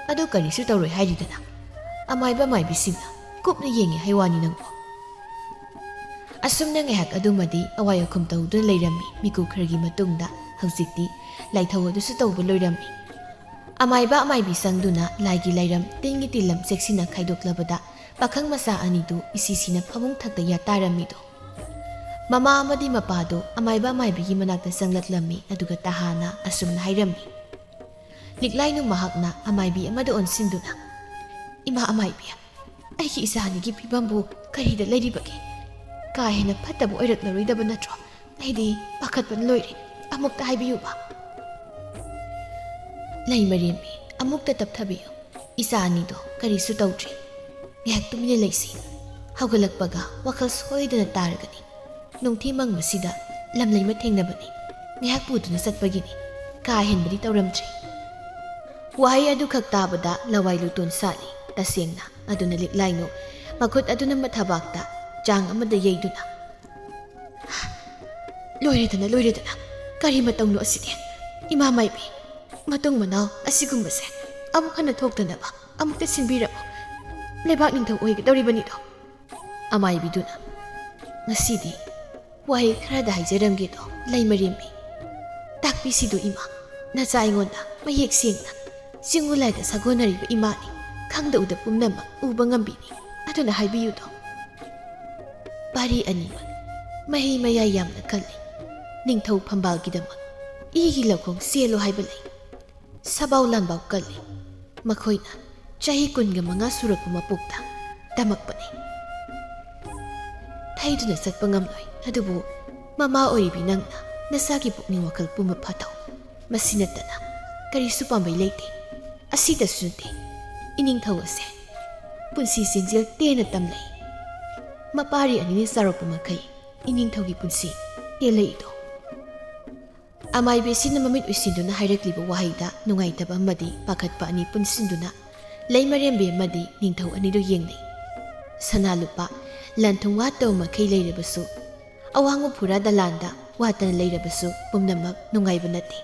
ꯑꯗꯨ ꯀꯔꯤꯁꯨ ꯇꯧꯔꯣꯏ ꯍꯥꯏꯔꯤꯗꯅ꯫ ꯑꯃꯥꯏꯕ ꯑꯃꯥꯏꯕꯤꯁꯤꯡꯅ ꯀꯨꯞꯅ ꯌꯦꯡꯉꯤ ꯍꯥꯏ ꯋꯥꯅꯤ ꯅꯪꯕꯣ꯫" ꯑꯁꯨꯝꯅ ꯉꯥꯏꯍꯥꯛ ꯑꯗꯨꯃꯗꯤ ꯑꯋꯥꯏ ꯑꯈꯨꯝ ꯇꯧꯗꯨꯅ ꯂꯩꯔꯝꯃꯤ꯫ ꯃꯤꯀꯨꯞ ꯈꯔꯒꯤ ꯃꯇꯨꯡꯗ ꯍꯧꯖꯤꯛꯇꯤ ꯂꯥꯏꯊꯧ ꯑꯗꯨꯁꯨ ꯇꯧꯕ ꯂꯣꯏꯔꯝꯃꯤ꯫ ꯑꯃꯥꯏꯕ ꯑꯃꯥꯏꯕꯤ ꯆꯪꯗꯨꯅ ꯂꯥꯏꯒꯤ ꯂꯥꯏꯔꯝ ꯇꯤꯟꯒꯤ ꯇꯤꯜꯂꯝ ꯆꯦꯛꯁꯤꯟꯅ ꯈꯥꯏꯗꯣꯛꯂꯕꯗ ꯄꯥꯈꯪ ꯃꯆꯥ ꯑꯅꯤꯗꯨ ꯏꯁꯤꯁꯤꯅ ꯐꯃꯨꯡ ꯊꯛꯇ ꯌꯥꯇꯥꯔꯝꯃꯤꯗꯣ꯫ ꯃꯃꯥ ꯑꯃꯗꯤ ꯃꯄꯥꯗꯨ ꯑꯃꯥꯏꯕ ꯑꯃꯥꯏꯕꯤꯒꯤ ꯃꯅꯥꯛꯇ ꯆꯪꯂꯛꯂꯝꯃꯤ, ꯑꯗꯨꯒ ꯇꯍꯥꯅ ꯑꯁꯨꯝꯅ ꯍꯥꯏꯔꯝꯃꯤ꯫ ꯂꯤꯛꯂꯥꯏꯅꯨ ꯃꯍꯥꯛꯅ ꯑꯃꯥꯏꯕꯤ ꯑꯃꯗ ꯑꯣꯟꯁꯤꯟꯗꯨꯅ, "ꯏꯃꯥ ꯑꯃꯥꯏꯕꯤ, ꯑꯩꯒꯤ ꯏꯆꯥ ꯑꯅꯤꯒꯤ ꯐꯤꯕꯝꯕꯨ ꯀꯔꯤꯗ ꯂꯩꯔꯤꯕꯒꯦ? ꯀꯥ ꯍꯦꯟꯅ ꯐꯠꯇꯕ ꯑꯣꯏꯔꯛꯂꯔꯣꯏꯗꯕ ꯅꯠꯇ꯭ꯔꯣ? ꯑꯩꯗꯤ ꯄꯥꯈꯠꯄꯅ ꯂꯣꯏꯔꯦ꯫ ꯑꯃꯨꯛꯇ ꯍꯥꯏꯕꯤꯌꯨꯕ꯫ ꯂꯩꯃꯔꯦꯝꯕꯤ, ꯑꯃꯨꯛꯇ ꯇꯞꯊꯕꯤꯌꯨ꯫ ꯏꯆꯥ ꯑꯅꯤꯗꯣ ꯀꯔꯤꯁꯨ ꯇꯧꯗ꯭ꯔꯤ꯫ ꯉꯥꯏꯍꯥꯛ ꯇꯨꯃꯤꯟꯅ ꯂꯩꯁꯤ꯫ ꯍꯧꯒꯠꯂꯛꯄꯒ ꯋꯥꯈꯜ ꯁꯣꯏꯗꯅ ꯇꯥꯔꯒꯅꯤ꯫ ꯅꯨꯡꯊꯤ ꯃꯪꯕꯁꯤꯗ ꯂꯝꯂꯩꯃ ꯊꯦꯡꯅꯕꯅꯤ꯫ ꯉꯥꯏꯍꯥꯛ ꯄꯨꯗꯨꯅ ꯆꯠꯄꯒꯤꯅꯤ꯫ ꯀꯥ ꯍꯦꯟꯕꯗꯤ ꯇꯧꯔꯝꯗ꯭ꯔꯤ꯫ ꯋꯥꯍꯩ ꯑꯗꯨꯈꯛ ꯇꯥꯕꯗ ꯂꯋꯥꯏ ꯂꯨꯇꯣꯟ ꯁꯥꯠꯂꯤ꯫ ꯇꯁꯦꯡꯅ ꯑꯗꯨꯅ ꯂꯤꯛꯂꯥꯏꯅꯨ꯫ ꯃꯈꯨꯠ ꯑꯗꯨꯅ ꯃꯊꯕꯥꯛꯇ ꯆꯥꯡ ꯑꯃꯗ ꯌꯩꯗꯨꯅ, "ꯂꯣꯏꯔꯦꯗꯅ, ꯂꯣꯏꯔꯦꯗꯅ꯫ ꯀꯔꯤ ꯃꯇꯧꯅꯣ ꯑꯁꯤꯗꯤ? ꯏꯃꯥ ꯃꯥꯏꯕꯤ, ꯃꯇꯨꯡ ꯃꯅꯥꯎ ꯑꯁꯤꯒꯨꯝꯕꯁꯦ ꯑꯃꯨꯛ ꯍꯟꯅ ꯊꯣꯛꯇꯅꯕ ꯑꯃꯨꯛꯇ ꯁꯤꯟꯕꯤꯔꯝꯃꯨ꯫ ꯂꯩꯕꯥꯛ ꯅꯤꯡꯊꯧ ꯑꯣꯏꯒꯗꯧꯔꯤꯕꯅꯤꯗꯣ꯫" ꯑꯃꯥꯏꯕꯤꯗꯨꯅ, "ꯉꯁꯤꯗꯤ ꯋꯥꯍꯩ ꯈꯔꯗ ꯍꯥꯏꯖꯔꯝꯒꯦꯗꯣ, ꯂꯩꯃꯔꯦꯝꯕꯤ꯫ ꯇꯥꯛꯄꯤꯁꯤꯗꯣ ꯏꯃꯥ, ꯅꯆꯥ ꯑꯩꯉꯣꯟꯗ ꯃꯌꯦꯛ ꯁꯦꯡꯅ ꯆꯤꯡꯉꯨ ꯂꯥꯏꯒ ꯁꯥꯒꯣꯟꯅꯔꯤꯕ ꯏꯃꯥꯅꯤ꯫ ꯈꯪꯗ ꯎꯗ ꯄꯨꯝꯅꯃꯛ ꯎꯕ ꯉꯝꯕꯤꯅꯤ꯫ ꯑꯗꯨꯅ ꯍꯥꯏꯕꯤꯌꯨꯗꯣ꯫" ꯄꯥꯔꯤ ꯑꯅꯤꯃꯛ ꯃꯍꯩ ꯃꯌꯥꯏ ꯌꯥꯝꯅ ꯀꯜꯂꯤ꯫ ꯅꯤꯡꯊꯧ ꯐꯝꯕꯥꯜꯒꯤꯗꯃꯛ ꯏꯒꯤ ꯂꯧꯈꯣꯡ ꯆꯦꯜꯂꯣ ꯍꯥꯏꯕ ꯂꯩ꯫ ꯁꯕꯥꯎ ꯂꯥꯟꯕꯥꯎ ꯀꯜꯂꯤ꯫ ꯃꯈꯣꯏꯅ ꯆꯍꯤ ꯀꯨꯟꯒ ꯃꯉꯥ ꯁꯨꯔꯛꯄ ꯃꯄꯣꯛꯇ ꯇꯝꯃꯛꯄꯅꯤ꯫ ꯊꯩꯗꯨꯅ ꯆꯠꯄ ꯉꯝꯂꯣꯏ, ꯑꯗꯨꯕꯨ ꯃꯃꯥ ꯑꯣꯏꯔꯤꯕꯤ ꯅꯪꯅ ꯅꯁꯥꯒꯤ ꯄꯨꯛꯅꯤꯡ ꯋꯥꯈꯜ ꯄꯨꯝꯕ ꯐꯥꯊꯧ꯫ ꯃꯁꯤ ꯅꯠꯇꯅ ꯀꯔꯤꯁꯨ ꯄꯥꯝꯕꯩ ꯂꯩꯇꯦ꯫ ꯑꯁꯤꯇꯁꯨ ꯅꯠꯇꯦ, ꯏꯅꯤꯡꯊꯧ ꯑꯁꯦ ꯄꯨꯟꯁꯤ ꯆꯦꯟꯖꯦꯜ ꯇꯦꯟꯅ ꯇꯝꯂꯛꯏ꯫ ꯃꯄꯥꯔꯤ ꯑꯅꯤꯅ ꯆꯥꯎꯔꯛꯄ ꯃꯈꯩ ꯏꯅꯤꯡꯊꯧꯒꯤ ꯄꯨꯟꯁꯤ ꯇꯦꯜꯂꯛꯏꯗꯣ꯫ ꯑꯃꯥꯏꯕꯤꯁꯤꯅ ꯃꯃꯤꯠ ꯎꯏꯁꯤꯟꯗꯨꯅ ꯍꯥꯏꯔꯛꯂꯤꯕ ꯋꯥꯍꯩꯗ ꯅꯨꯡꯉꯥꯏꯇꯕ ꯑꯃꯗꯤ ꯄꯥꯈꯠꯄ ꯑꯅꯤ ꯄꯨꯟꯁꯤꯟꯗꯨꯅ ꯂꯩꯃꯔꯦꯝꯕꯤ ꯑꯃꯗꯤ ꯅꯤꯡꯊꯧ ꯑꯅꯤꯗꯨ ꯌꯦꯡꯅꯩ꯫ ꯁꯅꯥ ꯂꯨꯄꯥ, ꯂꯟ ꯊꯨꯝ ꯋꯥꯠꯇꯕ ꯃꯈꯩ ꯂꯩꯔꯕꯁꯨ, ꯑꯋꯥꯡꯕ ꯐꯨꯔꯥ ꯗꯂꯥꯟꯗ ꯋꯥꯠꯇꯅ ꯂꯩꯔꯕꯁꯨ ꯄꯨꯝꯅꯃꯛ ꯅꯨꯡꯉꯥꯏꯕ ꯅꯠꯇꯦ꯫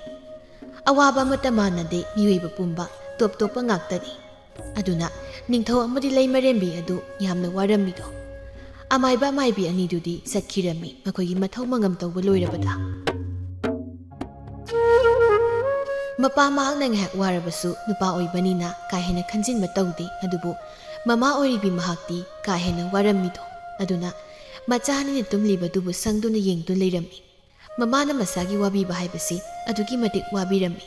ꯑꯋꯥꯕ ꯑꯃꯠꯇ ꯃꯥꯟꯅꯗꯦ, ꯃꯤꯑꯣꯏꯕ ꯄꯨꯝꯕ ꯇꯣꯞ ꯇꯣꯞꯄ ꯉꯥꯛꯇꯅꯤ꯫ ꯑꯗꯨꯅ ꯅꯤꯡꯊꯧ ꯑꯃꯗꯤ ꯂꯩꯃꯔꯦꯝꯕꯤ ꯑꯗꯨ ꯌꯥꯝꯅ ꯋꯥꯔꯝꯃꯤꯗꯣ꯫ ꯑꯃꯥꯏꯕ ꯑꯃꯥꯏꯕꯤ ꯑꯅꯤꯗꯨꯗꯤ ꯆꯠꯈꯤꯔꯝꯃꯤ, ꯃꯈꯣꯏꯒꯤ ꯃꯊꯧ ꯃꯉꯝ ꯇꯧꯕ ꯂꯣꯏꯔꯕꯗ꯫ ꯃꯄꯥ ꯃꯍꯥꯛꯅ ꯉꯥꯏꯍꯥꯛ ꯋꯥꯔꯕꯁꯨ ꯅꯨꯄꯥ ꯑꯣꯏꯕꯅꯤꯅ ꯀꯥ ꯍꯦꯟꯅ ꯈꯟꯖꯤꯟꯕ ꯇꯧꯗꯦ, ꯑꯗꯨꯕꯨ ꯃꯃꯥ ꯑꯣꯏꯔꯤꯕꯤ ꯃꯍꯥꯛꯇꯤ ꯀꯥ ꯍꯦꯟꯅ ꯋꯥꯔꯝꯃꯤꯗꯣ꯫ ꯑꯗꯨꯅ ꯃꯆꯥ ꯑꯅꯤꯅ ꯇꯨꯝꯂꯤꯕꯗꯨꯕꯨ ꯁꯪꯗꯨꯅ ꯌꯦꯡꯗꯨꯅ ꯂꯩꯔꯝꯃꯤ꯫ ꯃꯃꯥꯅ ꯃꯁꯥꯒꯤ ꯋꯥꯕꯤꯕ ꯍꯥꯏꯕꯁꯤ ꯑꯗꯨꯛꯀꯤ ꯃꯇꯤꯛ ꯋꯥꯕꯤꯔꯝꯃꯤ꯫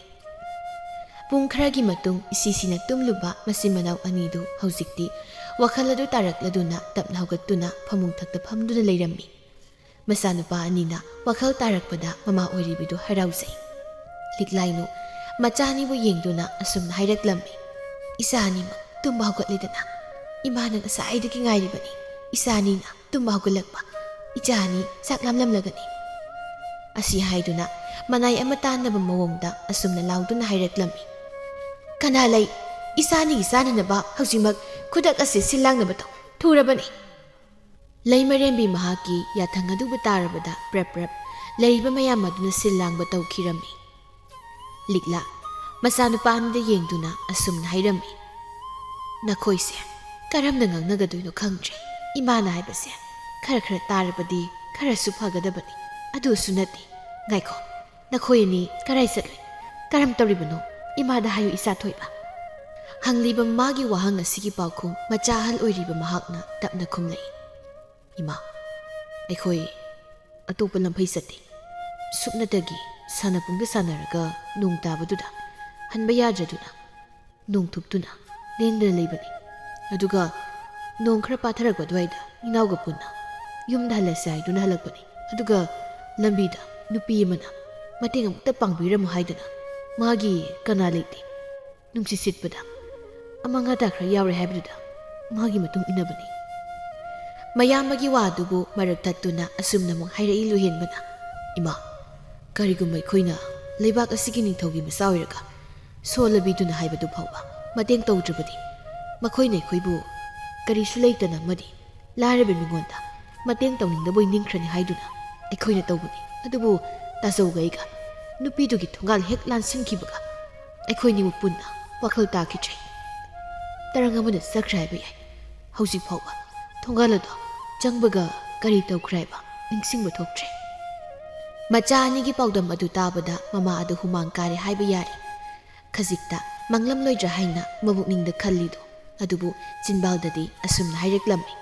ꯄꯨꯡ ꯈꯔꯒꯤ ꯃꯇꯨꯡ ꯏꯁꯤꯁꯤꯅ ꯇꯨꯝꯂꯨꯕ ꯃꯆꯤꯟ ꯃꯅꯥꯎ ꯑꯅꯤꯗꯨ ꯍꯧꯖꯤꯛꯇꯤ ꯋꯥꯈꯜ ꯑꯗꯨ ꯇꯥꯔꯛꯂꯗꯨꯅ ꯇꯞꯅ ꯍꯧꯒꯠꯇꯨꯅ ꯐꯃꯨꯡ ꯊꯛꯇ ꯐꯝꯗꯨꯅ ꯂꯩꯔꯝꯃꯤ꯫ ꯃꯆꯥꯅꯨꯄꯥ ꯑꯅꯤꯅ ꯋꯥꯈꯜ ꯇꯥꯔꯛꯄꯗ ꯃꯃꯥ ꯑꯣꯏꯔꯤꯕꯤꯗꯨ ꯍꯔꯥꯎꯖꯩ꯫ ꯂꯤꯛꯂꯥꯏꯅꯨ ꯃꯆꯥ ꯑꯅꯤꯕꯨ ꯌꯦꯡꯗꯨꯅ ꯑꯁꯨꯝꯅ ꯍꯥꯏꯔꯛꯂꯝꯃꯤ, "ꯏꯆꯥ ꯑꯅꯤꯃꯛ ꯇꯨꯝꯕ ꯍꯧꯒꯠꯂꯦꯗꯅ꯫ ꯏꯃꯥꯅ ꯉꯁꯥꯏꯗꯒꯤ ꯉꯥꯏꯔꯤꯕꯅꯤ꯫ ꯏꯆꯥ ꯑꯅꯤꯅ ꯇꯨꯝꯕ ꯍꯧꯒꯠꯂꯛꯄ꯫ ꯏꯆꯥ ꯑꯅꯤ ꯆꯥꯛ ꯂꯥꯝꯂꯝꯂꯒꯅꯤ"꯫ ꯑꯁꯤ ꯍꯥꯏꯗꯨꯅ ꯃꯅꯥꯏ ꯑꯃ ꯇꯥꯟꯅꯕ ꯃꯑꯣꯡꯗ ꯑꯁꯨꯝꯅ ꯂꯥꯎꯗꯨꯅ ꯍꯥꯏꯔꯛꯂꯝꯃꯤ, "ꯀꯅꯥ ꯂꯩ? ꯏꯆꯥ ꯑꯅꯤꯒꯤ ꯆꯥꯅꯅꯕ ꯍꯧꯖꯤꯛꯃꯛ ꯈꯨꯗꯛ ꯑꯁꯤ ꯁꯤꯜ ꯂꯥꯡꯅꯕ ꯇꯧ꯫ ꯊꯨꯔꯕꯅꯤ!" ꯂꯩꯃꯔꯦꯝꯕꯤ ꯃꯍꯥꯛꯀꯤ ꯌꯥꯊꯪ ꯑꯗꯨꯕꯨ ꯇꯥꯔꯕꯗ ꯄ꯭ꯔꯞ ꯄ꯭ꯔꯞ ꯂꯩꯔꯤꯕ ꯃꯌꯥꯝ ꯑꯗꯨꯅ ꯁꯤꯜ ꯂꯥꯡꯕ ꯇꯧꯈꯤꯔꯝꯃꯤ꯫ ꯂꯤꯛꯂꯥ ꯃꯆꯥꯅꯨꯄꯥ ꯑꯅꯤꯗ ꯌꯦꯡꯗꯨꯅ ꯑꯁꯨꯝꯅ ꯍꯥꯏꯔꯝꯃꯤ, "ꯅꯈꯣꯏꯁꯦ ꯀꯔꯝꯅ ꯉꯥꯡꯅꯒꯗꯣꯏꯅꯣ ꯈꯪꯗ꯭ꯔꯦ꯫ ꯏꯃꯥꯅ ꯍꯥꯏꯕꯁꯦ ꯈꯔ ꯈꯔ ꯇꯥꯔꯕꯗꯤ ꯈꯔꯁꯨ ꯐꯒꯗꯕꯅꯤ꯫ ꯑꯗꯨꯁꯨ ꯅꯠꯇꯦ꯫ ꯉꯥꯏꯈꯣ, ꯅꯈꯣꯏ ꯑꯅꯤ ꯀꯔꯥꯏ ꯆꯠꯂꯨꯏ? ꯀꯔꯝ ꯇꯧꯔꯤꯕꯅꯣ? ꯏꯃꯥꯗ ꯍꯥꯏꯌꯨ, ꯏꯆꯥ ꯊꯣꯏꯕ"꯫ ꯍꯪꯂꯤꯕ ꯃꯥꯒꯤ ꯋꯥꯍꯪ ꯑꯁꯤꯒꯤ ꯄꯥꯎꯈꯨꯝ ꯃꯆꯥ ꯑꯍꯜ ꯑꯣꯏꯔꯤꯕ ꯃꯍꯥꯛꯅ ꯇꯞꯅ ꯈꯨꯝꯂꯛꯏ, "ꯏꯃꯥ, ꯑꯩꯈꯣꯏ ꯑꯇꯣꯞꯄ ꯂꯝꯐꯩ ꯆꯠꯇꯦ꯫ ꯁꯨꯞꯅꯇꯒꯤ ꯁꯥꯟꯅꯄꯨꯡꯗ ꯁꯥꯟꯅꯔꯒ ꯅꯣꯡ ꯇꯥꯕꯗꯨꯗ ꯍꯟꯕ ꯌꯥꯗ꯭ꯔꯗꯨꯅ ꯅꯣꯡ ꯊꯨꯞꯇꯨꯅ ꯂꯦꯡꯗꯅ ꯂꯩꯕꯅꯤ꯫ ꯑꯗꯨꯒ ꯅꯣꯡ ꯈꯔ ꯄꯥꯊꯔꯛꯄ ꯑꯗꯨꯋꯥꯏꯗ ꯏꯅꯥꯎꯒ ꯄꯨꯟꯅ ꯌꯨꯝꯗ ꯍꯜꯂꯁꯦ ꯍꯥꯏꯗꯨꯅ ꯍꯜꯂꯛꯄꯅꯤ꯫ ꯑꯗꯨꯒ ꯂꯝꯕꯤꯗ ꯅꯨꯄꯤ ꯑꯃꯅ ꯃꯇꯦꯡ ꯑꯃꯨꯛꯇ ꯄꯥꯡꯕꯤꯔꯝꯃꯨ ꯍꯥꯏꯗꯨꯅ ꯃꯥꯒꯤ ꯀꯅꯥ ꯂꯩꯇꯦ꯫ ꯅꯨꯡꯁꯤꯠ ꯁꯤꯠꯄꯗ ꯑꯃꯥꯡ ꯑꯇꯥ ꯈꯔ ꯌꯥꯎꯔꯦ ꯍꯥꯏꯕꯗꯨꯗ ꯃꯥꯒꯤ ꯃꯇꯨꯡ ꯏꯟꯅꯕꯅꯤ"꯫ ꯃꯌꯥꯝꯕꯒꯤ ꯋꯥꯗꯨꯕꯨ ꯃꯔꯛ ꯊꯠꯇꯨꯅ ꯑꯁꯨꯝꯅ ꯑꯃꯨꯛ ꯍꯥꯏꯔꯛꯏ ꯂꯨꯍꯦꯟꯕꯅ, "ꯏꯃꯥ, ꯀꯔꯤꯒꯨꯝꯕ ꯑꯩꯈꯣꯏꯅ ꯂꯩꯕꯥꯛ ꯑꯁꯤꯒꯤ ꯅꯤꯡꯊꯧꯒꯤ ꯃꯆꯥ ꯑꯣꯏꯔꯒ ꯁꯣꯜꯂꯕꯤꯗꯨꯅ ꯍꯥꯏꯕꯗꯨ ꯐꯥꯎꯕ ꯃꯇꯦꯡ ꯇꯧꯗ꯭ꯔꯕꯗꯤ ꯃꯈꯣꯏꯅ ꯑꯩꯈꯣꯏꯕꯨ ꯀꯔꯤꯁꯨ ꯂꯩꯇꯅ ꯑꯃꯗꯤ ꯂꯥꯏꯔꯕ ꯃꯤꯉꯣꯟꯗ ꯃꯇꯦꯡ ꯇꯧꯅꯤꯡꯗꯕꯣꯏ ꯅꯤꯡꯈ꯭ꯔꯅꯤ ꯍꯥꯏꯗꯨꯅ ꯑꯩꯈꯣꯏꯅ ꯇꯧꯕꯅꯤ꯫ ꯑꯗꯨꯕꯨ ꯇꯥꯖꯧꯒ ꯑꯩꯒ ꯅꯨꯄꯤꯗꯨꯒꯤ ꯊꯣꯡꯒꯥꯜ ꯍꯦꯛ ꯂꯥꯟꯁꯤꯟꯈꯤꯕꯒ ꯑꯩꯈꯣꯏꯅꯤꯃꯛ ꯄꯨꯟꯅ ꯋꯥꯈꯜ ꯇꯥꯈꯤꯗ꯭ꯔꯦ꯫ ꯇꯔꯪ ꯑꯃꯗ ꯆꯠꯈ꯭ꯔꯦ ꯍꯥꯏꯕ ꯌꯥꯏ꯫ ꯍꯧꯖꯤꯛ ꯐꯥꯎꯕ ꯊꯣꯡꯒꯥꯜ ꯑꯗꯣ ꯆꯪꯕꯒ ꯀꯔꯤ ꯇꯧꯈ꯭ꯔꯦ ꯍꯥꯏꯕ ꯅꯤꯡꯁꯤꯡꯕ ꯊꯣꯛꯇ꯭ꯔꯦ"꯫ ꯃꯆꯥ ꯑꯅꯤꯒꯤ ꯄꯥꯎꯗꯝ ꯑꯗꯨ ꯇꯥꯕꯗ ꯃꯃꯥ ꯑꯗꯨ ꯍꯨꯃꯥꯡ ꯀꯥꯔꯦ ꯍꯥꯏꯕ ꯌꯥꯔꯦ꯫ ꯈꯖꯤꯛꯇ ꯃꯪꯂꯝꯂꯣꯏꯗ꯭ꯔꯥ ꯍꯥꯏꯅ ꯃꯕꯨꯛꯅꯤꯡꯗ ꯈꯜꯂꯤꯗꯨ ꯑꯗꯨꯕꯨ ꯆꯤꯟꯕꯥꯜꯗꯗꯤ ꯑꯁꯨꯝꯅ ꯍꯥꯏꯔꯛꯂꯝꯃꯤ,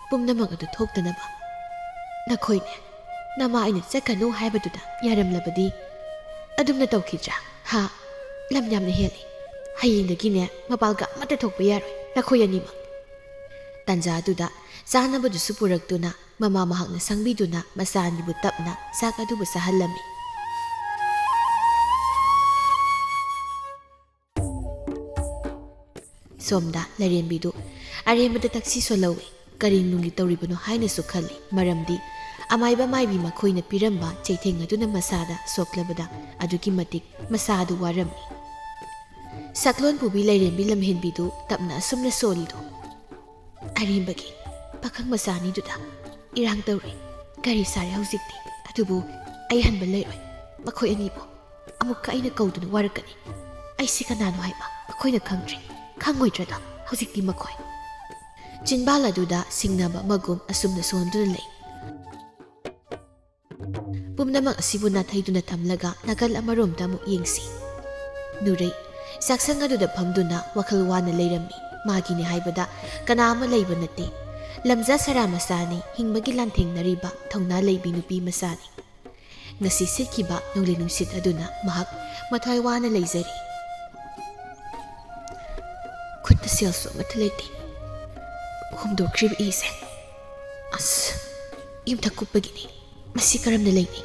"ꯄꯨꯝꯅꯃꯛ ꯑꯗꯨ ꯊꯣꯛꯇꯅꯕ ꯅꯈꯣꯏꯅꯦ ꯅꯃꯥ ꯑꯩꯅ ꯆꯠꯀꯅꯨ ꯍꯥꯏꯕꯗꯨꯗ ꯌꯥꯔꯝꯂꯕꯗꯤ ꯑꯗꯨꯝꯅ ꯇꯧꯈꯤꯗ꯭ꯔꯥ? ꯍꯥ? ꯂꯝ ꯌꯥꯝꯅ ꯍꯦꯜꯂꯤ꯫ ꯍꯌꯦꯡꯗꯒꯤꯅꯦ ꯃꯄꯥꯜꯒ ꯑꯃꯠꯇ ꯊꯣꯛꯄ ꯌꯥꯔꯣꯏ ꯅꯈꯣꯏ ꯑꯅꯤꯃꯛ"꯫ ꯇꯥꯟꯖꯥ ꯑꯗꯨꯗ ꯆꯥꯅꯕꯗꯨꯁꯨ ꯄꯨꯔꯛꯇꯨꯅ ꯃꯃꯥ ꯃꯍꯥꯛꯅ ꯁꯪꯕꯤꯗꯨꯅ ꯃꯆꯥ ꯑꯅꯤꯕꯨ ꯇꯞꯅ ꯆꯥꯛ ꯑꯗꯨꯕꯨ ꯆꯥꯍꯜꯂꯝꯃꯤ꯫ ꯁꯣꯝꯗ ꯂꯥꯏꯔꯦꯝꯕꯤꯗꯨ ꯑꯔꯦꯝꯕꯗ ꯇꯛꯁꯤ ꯁꯣꯜꯍꯧꯏ꯫ ꯀꯔꯤ ꯅꯨꯡꯒꯤ ꯇꯧꯔꯤꯕꯅꯣ ꯍꯥꯏꯅꯁꯨ ꯈꯜꯂꯤ, ꯃꯔꯝꯗꯤ ꯑꯃꯥꯏꯕ ꯃꯥꯏꯕꯤ ꯃꯈꯣꯏꯅ ꯄꯤꯔꯝꯕ ꯆꯩꯊꯦꯡ ꯑꯗꯨꯅ ꯃꯁꯥꯗ ꯁꯣꯛꯂꯕꯗ ꯑꯗꯨꯛꯀꯤ ꯃꯇꯤꯛ ꯃꯁꯥ ꯑꯗꯨ ꯋꯥꯔꯝꯃꯤ꯫ ꯁꯛꯂꯣꯟ ꯄꯨꯕꯤ ꯂꯥꯏꯔꯦꯝꯕꯤ ꯂꯝꯍꯦꯟꯕꯤꯗꯨ ꯇꯞꯅ ꯑꯁꯨꯝꯅ ꯁꯣꯜꯂꯤꯗꯣ꯫ ꯑꯔꯦꯝꯕꯒꯤ ꯄꯥꯈꯪ ꯃꯆꯥ ꯑꯅꯤꯗꯨꯗ ꯏꯔꯥꯡ ꯇꯧꯔꯦ꯫ ꯀꯔꯤ ꯁꯥꯔꯦ ꯍꯧꯖꯤꯛꯇꯤ? ꯑꯗꯨꯕꯨ ꯑꯩ ꯍꯟꯕ ꯂꯩꯔꯣꯏ꯫ ꯃꯈꯣꯏ ꯑꯅꯤꯕꯨ ꯑꯃꯨꯛꯀ ꯑꯩꯅ ꯀꯧꯗꯨꯅ ꯋꯥꯔꯛꯀꯅꯤ꯫ ꯑꯩꯁꯤ ꯀꯅꯥꯅꯣ ꯍꯥꯏꯕ ꯃꯈꯣꯏꯅ ꯈꯪꯗ꯭ꯔꯤ꯫ ꯈꯪꯉꯣꯏꯗ꯭ꯔꯗꯣ ꯍꯧꯖꯤꯛꯇꯤ ꯃꯈꯣꯏ꯫ ꯆꯤꯟꯕꯥꯜ ꯑꯗꯨꯗ ꯁꯤꯡꯅꯕ ꯑꯃꯒꯨꯝ ꯑꯁꯨꯝꯅ ꯁꯣꯟꯗꯨꯅ ꯂꯩ꯫ ꯄꯨꯝꯅꯃꯛ ꯑꯁꯤꯕꯨ ꯅꯥꯊꯩꯗꯨꯅ ꯊꯝꯂꯒ ꯅꯥꯀꯜ ꯑꯃꯔꯣꯝꯗ ꯑꯃꯨꯛ ꯌꯦꯡꯁꯤ꯫ ꯅꯨꯔꯩ ꯆꯥꯛꯁꯪ ꯑꯗꯨꯗ ꯐꯝꯗꯨꯅ ꯋꯥꯈꯜ ꯋꯥꯅ ꯂꯩꯔꯝꯃꯤ꯫ ꯃꯥꯒꯤꯅꯤ ꯍꯥꯏꯕꯗ ꯀꯅꯥ ꯑꯃ ꯂꯩꯕ ꯅꯠꯇꯦ꯫ ꯂꯝꯖꯥ ꯁꯔꯥ ꯃꯆꯥꯅꯤ, ꯍꯤꯡꯕꯒꯤ ꯂꯥꯟꯊꯦꯡꯅꯔꯤꯕ ꯊꯧꯅꯥ ꯂꯩꯕꯤ ꯅꯨꯄꯤ ꯃꯆꯥꯅꯤ꯫ ꯉꯁꯤ ꯁꯤꯠꯈꯤꯕ ꯅꯣꯡꯂꯩ ꯅꯨꯡꯁꯤꯠ ꯑꯗꯨꯅ ꯃꯍꯥꯛ ꯃꯊ꯭ꯋꯥꯏ ꯋꯥꯅ ꯂꯩꯖꯔꯤ꯫ ꯈꯨꯠꯇ ꯁꯦꯜꯁꯨ ꯑꯃꯠꯇ ꯂꯩꯇꯦ꯫ ꯍꯨꯝꯗꯣꯛꯈ꯭ꯔꯤꯕ ꯏꯁꯦ꯫ ꯑꯁ, ꯌꯨꯝꯊꯛ ꯀꯨꯞꯄꯒꯤꯅꯤ꯫ ꯃꯁꯤ ꯀꯔꯝꯅ ꯂꯩꯅꯤ?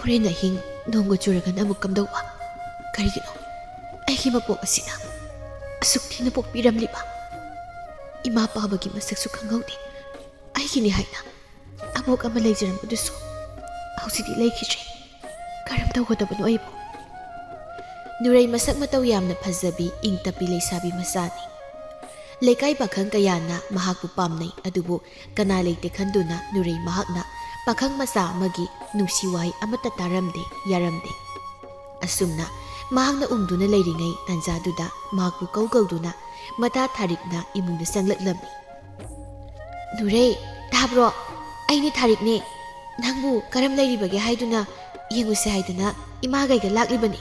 ꯍꯣꯔꯦꯟ ꯑꯍꯤꯡ ꯅꯣꯡꯒ ꯆꯨꯔꯒꯅ ꯑꯃꯨꯛ ꯀꯝꯗꯧꯕ? ꯀꯔꯤꯒꯤꯅꯣ ꯑꯩꯒꯤ ꯃꯄꯣꯛ ꯑꯁꯤꯅ ꯑꯁꯨꯛ ꯊꯤꯅ ꯄꯣꯛꯄꯤꯔꯝꯂꯤꯕ? ꯏꯃꯥ ꯄꯥꯕꯒꯤ ꯃꯁꯛꯁꯨ ꯈꯪꯍꯧꯗꯦ꯫ ꯑꯩꯒꯤꯅꯤ ꯍꯥꯏꯅ ꯑꯕꯣꯛ ꯑꯃ ꯂꯩꯖꯔꯝꯕꯗꯨꯁꯨ ꯍꯧꯖꯤꯛꯇꯤ ꯂꯩꯈꯤꯗ꯭ꯔꯦ꯫ ꯀꯔꯝ ꯇꯧꯒꯗꯕꯅꯣ ꯑꯩꯕꯨ? ꯅꯨꯔꯩ ꯃꯁꯛ ꯃꯇꯧ ꯌꯥꯝꯅ ꯐꯖꯕꯤ, ꯏꯪ ꯇꯞꯄꯤ ꯂꯩꯁꯥꯕꯤ ꯃꯆꯥꯅꯤ꯫ ꯂꯩꯀꯥꯏ ꯄꯥꯈꯪ ꯀꯌꯥꯅ ꯃꯍꯥꯛꯄꯨ ꯄꯥꯝꯅꯩ, ꯑꯗꯨꯕꯨ ꯀꯅꯥ ꯂꯩꯇꯦ ꯈꯟꯗꯨꯅ ꯅꯨꯔꯩ ꯃꯍꯥꯛꯅ ꯄꯥꯈꯪ ꯃꯆꯥ ꯑꯃꯒꯤ ꯅꯨꯡꯁꯤ ꯋꯥꯍꯩ ꯑꯃꯠꯇ ꯇꯥꯔꯝꯗꯦ, ꯌꯥꯔꯝꯗꯦ꯫ ꯑꯁꯨꯝꯅ ꯃꯍꯥꯛꯅ ꯎꯝꯗꯨꯅ ꯂꯩꯔꯤꯉꯩ ꯇꯥꯟꯖꯥꯗꯨꯗ ꯃꯍꯥꯛꯄꯨ ꯀꯧ ꯀꯧꯗꯨꯅ ꯃꯇꯥ ꯊꯥꯔꯤꯛꯅ ꯏꯃꯨꯡꯗ ꯆꯪꯂꯛꯂꯝꯃꯤ꯫ "ꯅꯨꯔꯩ, ꯇꯥꯕ꯭ꯔꯣ? ꯑꯩꯅꯤ ꯊꯥꯔꯤꯛꯅꯦ꯫ ꯅꯪꯕꯨ ꯀꯔꯝ ꯂꯩꯔꯤꯕꯒꯦ ꯍꯥꯏꯗꯨꯅ ꯌꯦꯡꯉꯨꯁꯦ ꯍꯥꯏꯗꯅ ꯏꯃꯥꯒꯩꯒ ꯂꯥꯛꯂꯤꯕꯅꯤ꯫"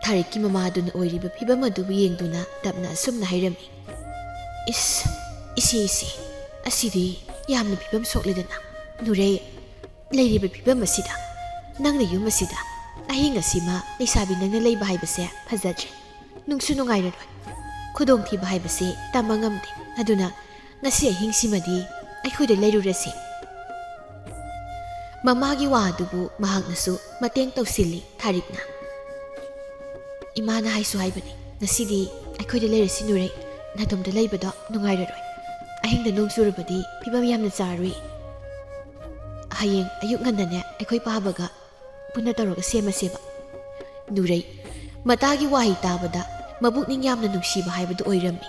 ꯊꯥꯔꯤꯛꯀꯤ ꯃꯃꯥꯗꯨꯅ ꯑꯣꯏꯔꯤꯕ ꯐꯤꯕꯝ ꯑꯗꯨꯕꯨ ꯌꯦꯡꯗꯨꯅ ꯇꯞꯅ ꯑꯁꯨꯝꯅ ꯍꯥꯏꯔꯝꯃꯤ꯫ "ꯏꯁ, ꯏꯆꯦ, ꯏꯆꯦ, ꯑꯁꯤꯗꯤ ꯌꯥꯝꯅ ꯐꯤꯕꯝ ꯁꯣꯛꯂꯦꯗꯅ꯫ ꯅꯨꯔꯩ, ꯂꯩꯔꯤꯕ ꯐꯤꯕꯝ ꯑꯁꯤꯗ, ꯅꯪꯅ ꯌꯨꯝ ꯑꯁꯤꯗ ꯑꯍꯤꯡ ꯑꯁꯤꯃ ꯂꯩꯁꯥꯕꯤ ꯅꯪꯅ ꯂꯩꯕ ꯍꯥꯏꯕꯁꯦ ꯐꯖꯗ꯭ꯔꯦ꯫ ꯅꯨꯡꯁꯨ ꯅꯨꯡꯉꯥꯏꯔꯔꯣꯏ꯫ ꯈꯨꯗꯣꯡꯊꯤꯕ ꯍꯥꯏꯕꯁꯦ ꯇꯝꯕ ꯉꯝꯗꯦ꯫ ꯑꯗꯨꯅ ꯉꯁꯤ ꯑꯍꯤꯡꯁꯤꯃꯗꯤ ꯑꯩꯈꯣꯏꯗ ꯂꯩꯔꯨꯔꯁꯤ꯫ ꯃꯃꯥꯒꯤ ꯋꯥ ꯑꯗꯨꯕꯨ ꯃꯍꯥꯛꯅꯁꯨ ꯃꯇꯦꯡ ꯇꯧꯁꯤꯜꯂꯤ ꯊꯥꯔꯤꯛꯅ꯫ "ꯏꯃꯥꯅ ꯍꯥꯏꯁꯨ ꯍꯥꯏꯕꯅꯤ, ꯉꯁꯤꯗꯤ ꯑꯩꯈꯣꯏꯗ ꯂꯩꯔꯁꯤ ꯅꯨꯔꯩ, ꯅꯥꯇꯣꯝꯇ ꯂꯩꯕꯗꯣ ꯅꯨꯡꯉꯥꯏꯔꯔꯣꯏ꯫ ꯑꯍꯤꯡꯗ ꯅꯣꯡ ꯆꯨꯔꯕꯗꯤ ꯐꯤꯕꯝ ꯌꯥꯝꯅ ꯆꯥꯔꯨꯏ꯫ ꯍꯌꯦꯡ ꯑꯌꯨꯛ ꯉꯟꯅꯅꯦ ꯑꯩꯈꯣꯏ ꯄꯥꯕꯒ ꯄꯨꯟꯅ ꯇꯧꯔꯒ ꯁꯦꯝꯃꯁꯦꯕ꯫" ꯅꯨꯔꯩ ꯃꯇꯥꯒꯤ ꯋꯥꯍꯩ ꯇꯥꯕꯗ ꯃꯕꯨꯛꯅꯤꯡ ꯌꯥꯝꯅ ꯅꯨꯡꯁꯤꯕ ꯍꯥꯏꯕꯗꯨ ꯑꯣꯏꯔꯝꯃꯤ꯫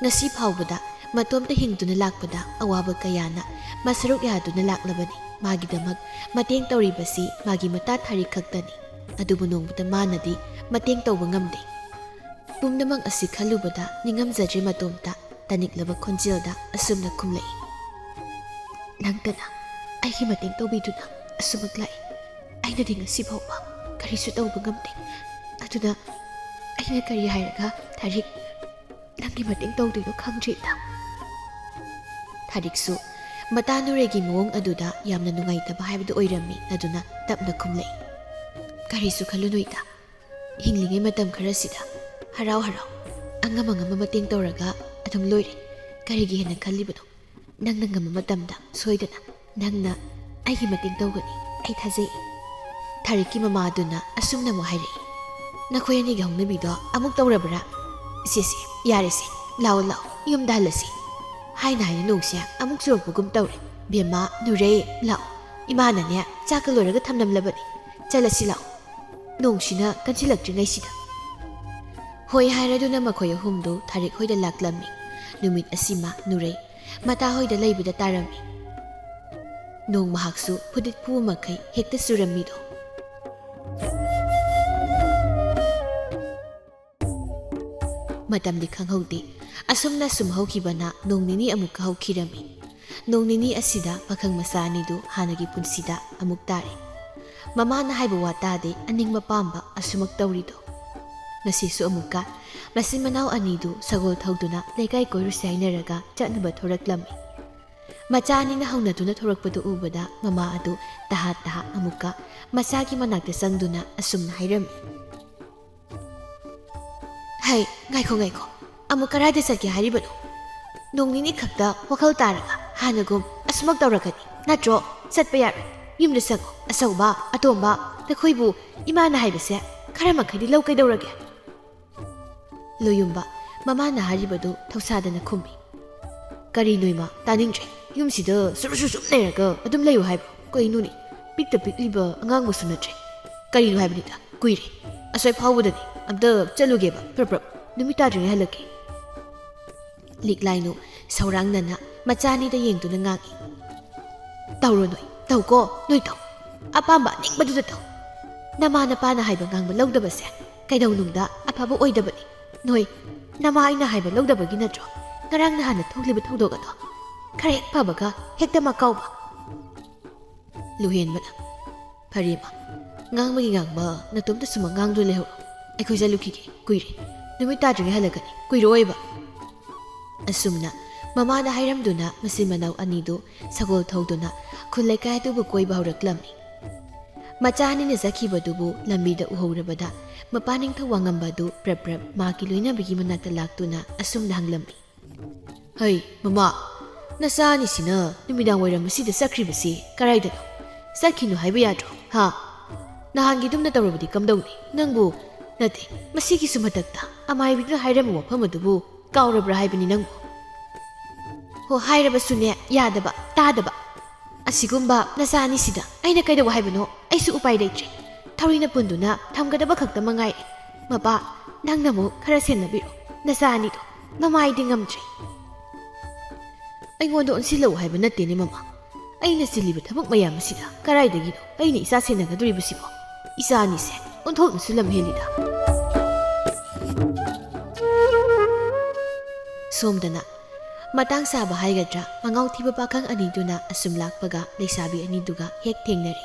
ꯉꯁꯤ ꯐꯥꯎꯕꯗ ꯃꯇꯣꯝꯇ ꯍꯤꯡꯗꯨꯅ ꯂꯥꯛꯄꯗ ꯑꯋꯥꯕ ꯀꯌꯥꯅ ꯃꯁꯔꯨꯛ ꯌꯥꯗꯨꯅ ꯂꯥꯛꯂꯕꯅꯤ꯫ ꯃꯥꯒꯤꯗꯃꯛ ꯃꯇꯦꯡ ꯇꯧꯔꯤꯕꯁꯤ ꯃꯥꯒꯤ ꯃꯇꯥ ꯊꯥꯔꯤꯛ ꯈꯛꯇꯅꯤ꯫ ꯑꯗꯨꯕꯨ ꯅꯣꯡꯃꯇ ꯃꯥꯅꯗꯤ ꯃꯇꯦꯡ ꯇꯧꯕ ꯉꯝꯗꯦ꯫ ꯄꯨꯝꯅꯃꯛ ꯑꯁꯤ ꯈꯜꯂꯨꯕꯗ ꯅꯤꯡꯉꯝꯖꯗ꯭ꯔꯦ ꯃꯇꯣꯝꯇ꯫ ꯇꯅꯤꯛꯂꯕ ꯈꯣꯟꯖꯦꯜꯗ ꯑꯁꯨꯝꯅ ꯈꯨꯝꯂꯛꯏ, "ꯅꯪꯇꯅ ꯑꯩꯒꯤ ꯃꯇꯦꯡ ꯇꯧꯕꯤꯗꯨꯅ ꯑꯁꯨꯃꯛ ꯂꯥꯛꯏ꯫ ꯑꯩꯅꯗꯤ ꯉꯁꯤ ꯐꯥꯎꯕ ꯀꯔꯤꯁꯨ ꯇꯧꯕ ꯉꯝꯗꯦ꯫ ꯑꯗꯨꯅ ꯑꯩꯅ ꯀꯔꯤ ꯍꯥꯏꯔꯒ ꯊꯥꯔꯤꯛ ꯅꯪꯒꯤ ꯃꯇꯦꯡ ꯇꯧꯗꯣꯏꯅꯣ ꯈꯪꯗ꯭ꯔꯦꯗ꯫" ꯊꯥꯔꯤꯛꯁꯨ ꯃꯇꯥ ꯅꯨꯔꯩꯒꯤ ꯃꯑꯣꯡ ꯑꯗꯨꯗ ꯌꯥꯝꯅ ꯅꯨꯡꯉꯥꯏꯇꯕ ꯍꯥꯏꯕꯗꯨ ꯑꯣꯏꯔꯝꯃꯤ꯫ ꯑꯗꯨꯅ ꯇꯞꯅ ꯈꯨꯝꯂꯛꯏ, "ꯀꯔꯤꯁꯨ ꯈꯜꯂꯨꯅꯨ ꯏꯇꯥ꯫ ꯍꯤꯡꯂꯤꯉꯩ ꯃꯇꯝ ꯈꯔꯁꯤꯗ ꯍꯔꯥꯎ ꯍꯔꯥꯎ ꯑꯉꯝ ꯑꯉꯝꯕ ꯃꯇꯦꯡ ꯇꯧꯔꯒ ꯑꯗꯨꯝ ꯂꯣꯏꯔꯦ꯫ ꯀꯔꯤꯒꯤ ꯍꯦꯟꯅ ꯈꯜꯂꯤꯕꯅꯣ? ꯅꯪꯅ ꯉꯝꯕ ꯃꯇꯝꯗ ꯁꯣꯏꯗꯅ ꯅꯪꯅ ꯑꯩꯒꯤ ꯃꯇꯦꯡ ꯇꯧꯒꯅꯤ, ꯑꯩ ꯊꯥꯖꯩ꯫" ꯊꯥꯔꯤꯛꯀꯤ ꯃꯃꯥ ꯑꯗꯨꯅ ꯑꯁꯨꯝꯅ ꯑꯃꯨꯛ ꯍꯥꯏꯔꯛꯏ, "ꯅꯈꯣꯏ ꯑꯅꯤꯒꯤ ꯍꯧꯅꯕꯤꯗꯣ ꯑꯃꯨꯛ ꯇꯧꯔꯕ꯭ꯔꯥ? ꯏꯆꯦꯁꯦ, ꯌꯥꯔꯦꯁꯦ, ꯂꯥꯛꯑꯣ ꯂꯥꯛꯑꯣ, ꯌꯨꯝꯗ ꯍꯜꯂꯁꯤ꯫" ꯍꯥꯏꯅ ꯍꯥꯏꯅ ꯅꯣꯡꯁꯦ ꯑꯃꯨꯛ ꯆꯨꯔꯛꯄꯒꯨꯝ ꯇꯧꯔꯦ꯫ "ꯕꯦꯝꯃ, ꯅꯨꯔꯩ, ꯂꯥꯛꯑꯣ꯫ ꯏꯃꯥꯅꯅꯦ ꯆꯥꯛꯀ ꯂꯣꯏꯔꯒ ꯊꯝꯂꯝꯂꯕꯅꯤ꯫ ꯆꯠꯂꯁꯤ ꯂꯥꯛꯑꯣ, ꯅꯣꯡꯁꯤꯅ ꯀꯟꯁꯤꯜꯂꯛꯇ꯭ꯔꯤꯉꯩꯁꯤꯗ꯫" ꯍꯣꯏ ꯍꯥꯏꯔꯗꯨꯅ ꯃꯈꯣꯏ ꯑꯍꯨꯝꯗꯨ ꯊꯥꯔꯤꯛ ꯍꯣꯏꯗ ꯂꯥꯛꯂꯝꯃꯤ꯫ ꯅꯨꯃꯤꯠ ꯑꯁꯤꯃ ꯅꯨꯔꯩ ꯃꯇꯥ ꯍꯣꯏꯗ ꯂꯩꯕꯗ ꯇꯥꯔꯝꯃꯤ꯫ ꯅꯣꯡ ꯃꯍꯥꯛꯁꯨ ꯐꯨꯗꯤꯠ ꯐꯨꯕ ꯃꯈꯩ ꯍꯦꯛꯇ ꯆꯨꯔꯝꯃꯤꯗꯣ꯫ ꯃꯇꯝꯗꯤ ꯈꯪꯍꯧꯗꯦ꯫ ꯑꯁꯨꯝꯅ ꯁꯨꯝ ꯍꯧꯈꯤꯕꯅ ꯅꯣꯡ ꯅꯤꯅꯤ ꯑꯃꯨꯛꯀ ꯍꯧꯈꯤꯔꯝꯃꯤ꯫ ꯅꯣꯡ ꯅꯤꯅꯤ ꯑꯁꯤꯗ ꯄꯥꯈꯪ ꯃꯆꯥ ꯑꯅꯤꯗꯨ ꯍꯥꯟꯅꯒꯤ ꯄꯨꯟꯁꯤꯗ ꯑꯃꯨꯛ ꯇꯥꯔꯦ꯫ ꯃꯃꯥꯅ ꯍꯥꯏꯕ ꯋꯥ ꯇꯥꯗꯦ, ꯑꯅꯤꯡꯕ ꯄꯥꯝꯕ ꯑꯁꯨꯃꯛ ꯇꯧꯔꯤꯗꯣ꯫ ꯉꯁꯤꯁꯨ ꯑꯃꯨꯛꯀ ꯃꯆꯤꯟ ꯃꯅꯥꯎ ꯑꯅꯤꯗꯨ ꯁꯒꯣꯜ ꯊꯧꯗꯨꯅ ꯂꯩꯀꯥꯏ ꯀꯣꯏꯔꯨꯁꯤ ꯍꯥꯏꯅꯔꯒ ꯆꯠꯅꯕ ꯊꯣꯔꯛꯂꯝꯃꯤ꯫ ꯃꯆꯥ ꯑꯅꯤꯅ ꯍꯧꯅꯗꯨꯅ ꯊꯣꯔꯛꯄꯗꯨ ꯎꯕꯗ ꯃꯃꯥ ꯑꯗꯨ ꯇꯍꯥ ꯇꯍꯥ ꯑꯃꯨꯛꯀ ꯃꯆꯥꯒꯤ ꯃꯅꯥꯛꯇ ꯆꯪꯗꯨꯅ ꯑꯁꯨꯝꯅ ꯍꯥꯏꯔꯝꯃꯤ, "ꯍꯩ, ꯉꯥꯏꯈꯣ, ꯉꯥꯏꯈꯣ꯫ ꯑꯃꯨꯛ ꯀꯗꯥꯏꯗ ꯆꯠꯀꯦ ꯍꯥꯏꯔꯤꯕꯅꯣ? ꯅꯣꯡ ꯅꯤꯅꯤ ꯈꯛꯇ ꯋꯥꯈꯜ ꯇꯥꯔꯒ ꯍꯥꯟꯅꯒꯨꯝ ꯑꯁꯨꯃꯛ ꯇꯧꯔꯒꯗꯤ ꯅꯠꯇ꯭ꯔꯣ? ꯆꯠꯄ ꯌꯥꯔꯣꯏ꯫ ꯌꯨꯝꯗ ꯆꯪꯉꯣ꯫ ꯑꯆꯧꯕ, ꯑꯇꯣꯝꯕ, ꯅꯈꯣꯏꯕꯨ ꯏꯃꯥꯅ ꯍꯥꯏꯕꯁꯦ ꯈꯔ ꯃꯈꯩꯗꯤ ꯂꯧ ꯀꯩꯗꯧꯔꯒꯦ?" ꯂꯣꯌꯨꯝꯕ ꯃꯃꯥꯅ ꯍꯥꯏꯔꯤꯕꯗꯨ ꯊꯧꯁꯥꯗꯅ ꯈꯨꯝꯃꯤ꯫ "ꯀꯔꯤꯅꯣ ꯏꯃꯥ? ꯇꯥꯅꯤꯡꯗ꯭ꯔꯦ꯫ ꯌꯨꯝꯁꯤꯗ ꯁꯨꯔꯨ ꯁꯨꯔꯨ ꯁꯨꯝ ꯂꯩꯔꯒ ꯑꯗꯨꯝ ꯂꯩꯌꯨ ꯍꯥꯏꯕ꯭ꯔꯣ? ꯀꯩꯅꯣꯅꯦ? ꯄꯤꯛꯇ ꯄꯤꯛꯂꯤꯕ ꯑꯉꯥꯡꯕꯁꯨ ꯅꯠꯇ꯭ꯔꯦ꯫ ꯀꯔꯤꯅꯣ ꯍꯥꯏꯕꯅꯤꯗ? ꯀꯨꯏꯔꯦ꯫ ꯑꯁ꯭ꯋꯥꯏ ꯐꯥꯎꯕꯗꯅꯤ꯫ ꯑꯝꯇ ꯆꯠꯂꯨꯒꯦꯕ, ꯄ꯭ꯔꯞ ꯄ꯭ꯔꯞ꯫ ꯅꯨꯃꯤꯠ ꯇꯥꯗ꯭ꯔꯤꯉꯩ ꯍꯜꯂꯛꯀꯦ꯫" ꯂꯤꯛꯂꯥꯏꯅꯨ ꯁꯧꯔꯥꯡꯅꯅ ꯃꯆꯥꯅꯤꯗ ꯌꯦꯡꯗꯨꯅ ꯉꯥꯡꯏ꯫ "ꯇꯧꯔꯣ ꯅꯣꯏ, ꯇꯧꯀꯣ, ꯅꯣꯏ ꯇꯧ꯫ ꯑꯄꯥꯝꯕ ꯑꯅꯤꯡꯕꯗꯨꯗ ꯇꯧ꯫ ꯅꯃꯥ ꯅꯄꯥꯅ ꯍꯥꯏꯕ ꯉꯥꯡꯕ ꯂꯧꯗꯕꯁꯦ ꯀꯩꯗꯧꯅꯨꯡꯗ ꯑꯐꯕ ꯑꯣꯏꯗꯕꯅꯤ꯫ ꯅꯣꯏ, ꯅꯃꯥ ꯑꯩꯅ ꯍꯥꯏꯕ ꯂꯧꯗꯕꯒꯤ ꯅꯠꯇ꯭ꯔꯣ ꯉꯔꯥꯡ ꯅꯍꯥꯟꯅ ꯊꯣꯛꯂꯤꯕ ꯊꯧꯗꯣꯛ ꯑꯗꯣ? ꯈꯔ ꯍꯦꯛ ꯐꯕꯒ ꯍꯦꯛꯇ ꯃꯀꯥꯎꯕ꯫" ꯂꯨꯍꯦꯟꯕꯅ, "ꯐꯔꯦ ꯏꯃꯥ, ꯉꯥꯡꯕꯒꯤ ꯉꯥꯡꯕ, ꯅꯇꯣꯝꯇ ꯁꯨꯃꯛ ꯉꯥꯡꯗꯨꯅ ꯂꯩꯍꯧꯔꯣ꯫ ꯑꯩꯈꯣꯏ ꯆꯠꯂꯨꯈꯤꯒꯦ, ꯀꯨꯏꯔꯦ꯫ ꯅꯨꯃꯤꯠ ꯇꯥꯗ꯭ꯔꯤꯉꯩ ꯍꯜꯂꯛꯀꯅꯤ, ꯀꯨꯏꯔꯛꯑꯣꯏꯕ꯫" ꯑꯁꯨꯝꯅ ꯃꯃꯥꯅ ꯍꯥꯏꯔꯝꯗꯨꯅ ꯃꯆꯤꯟ ꯃꯅꯥꯎ ꯑꯅꯤꯗꯨ ꯁꯒꯣꯜ ꯊꯧꯗꯨꯅ ꯈꯨꯜ ꯂꯩꯀꯥꯏ ꯑꯗꯨꯕꯨ ꯀꯣꯏꯕ ꯍꯧꯔꯛꯂꯝꯃꯤ꯫ ꯃꯆꯥ ꯑꯅꯤꯅ ꯆꯠꯈꯤꯕꯗꯨꯕꯨ ꯂꯝꯕꯤꯗ ꯎꯍꯧꯔꯕꯗ ꯃꯄꯥ ꯅꯤꯡꯊꯧ ꯋꯥꯉꯝꯕ ꯑꯗꯨ ꯄ꯭ꯔꯞ ꯄ꯭ꯔꯞ ꯃꯥꯒꯤ ꯂꯣꯏꯅꯕꯤꯒꯤ ꯃꯅꯥꯛꯇ ꯂꯥꯛꯇꯨꯅ ꯑꯁꯨꯝꯅ ꯍꯪꯂꯝꯃꯤ꯫ "ꯍꯩ, ꯃꯃꯥ, ꯅꯆꯥ ꯑꯅꯤꯁꯤꯅ ꯅꯨꯃꯤꯗꯥꯡ ꯋꯥꯏꯔꯝ ꯑꯁꯤꯗ ꯆꯠꯈ꯭ꯔꯤꯕꯁꯤ ꯀꯔꯥꯏꯗꯅꯣ? ꯆꯠꯈꯤꯅꯨ ꯍꯥꯏꯕ ꯌꯥꯗ꯭ꯔꯣ, ꯍꯥ? ꯅꯍꯥꯟꯒꯤꯗꯨꯝꯅ ꯇꯧꯔꯕꯗꯤ ꯀꯝꯗꯧꯅꯤ? ꯅꯪꯕꯨ, ꯅꯠꯇꯦ, ꯃꯁꯤꯒꯤꯁꯨ ꯃꯊꯛꯇ ꯑꯃꯥꯏꯕꯤꯅ ꯍꯥꯏꯔꯝꯕ ꯋꯥꯐꯝ ꯑꯗꯨꯕꯨ ꯀꯥꯎꯔꯕ꯭ꯔꯥ ꯍꯥꯏꯕꯅꯤ ꯅꯪꯕꯨ?" "ꯍꯣ, ꯍꯥꯏꯔꯕꯁꯨꯅꯦ, ꯌꯥꯗꯕ, ꯇꯥꯗꯕ꯫ ꯑꯁꯤꯒꯨꯝꯕ ꯅꯆꯥ ꯑꯅꯤꯁꯤꯗ ꯑꯩꯅ ꯀꯩꯗꯧ ꯍꯥꯏꯕꯅꯣ? ꯑꯩꯁꯨ ꯎꯄꯥꯏ ꯂꯩꯇ꯭ꯔꯦ꯫ ꯊꯧꯔꯤꯅ ꯄꯨꯟꯗꯨꯅ ꯊꯝꯒꯗꯕ ꯈꯛꯇ ꯃꯉꯥꯏꯔꯦ꯫ ꯃꯄꯥ, ꯅꯪꯅ ꯑꯃꯨꯛ ꯈꯔ ꯁꯦꯟꯅꯕꯤꯔꯣ꯫ ꯅꯆꯥ ꯑꯅꯤꯗꯣ ꯃꯃꯥꯏꯗꯤ ꯉꯝꯗ꯭ꯔꯦ꯫" "ꯑꯩꯉꯣꯟꯗ ꯑꯣꯟꯁꯤꯜꯂꯛꯎ ꯍꯥꯏꯕ ꯅꯠꯇꯦꯅꯦ, ꯃꯃꯥ꯫ ꯑꯩꯅ ꯆꯤꯜꯂꯤꯕ ꯊꯕꯛ ꯃꯌꯥꯝ ꯑꯁꯤꯗ ꯀꯗꯥꯏꯗꯒꯤꯅꯣ ꯑꯩꯅ ꯏꯆꯥ ꯁꯦꯟꯅꯒꯗꯣꯔꯤꯕꯁꯤꯕꯣ? ꯏꯆꯥ ꯑꯅꯤꯁꯦ ꯑꯣꯟꯊꯣꯛꯅꯁꯨ ꯂꯝ ꯍꯦꯜꯂꯤꯗ꯫" ꯁꯣꯝꯗꯅ ꯃꯇꯥꯡ ꯆꯥꯕ ꯍꯥꯏꯒꯗ꯭ꯔꯥ, ꯃꯉꯥꯎ ꯊꯤꯕ ꯄꯥꯈꯪ ꯑꯅꯤꯗꯨꯅ ꯑꯁꯨꯝ ꯂꯥꯛꯄꯒ ꯂꯩꯁꯥꯕꯤ ꯑꯅꯤꯗꯨꯒ ꯍꯦꯛ ꯊꯦꯡꯅꯔꯦ꯫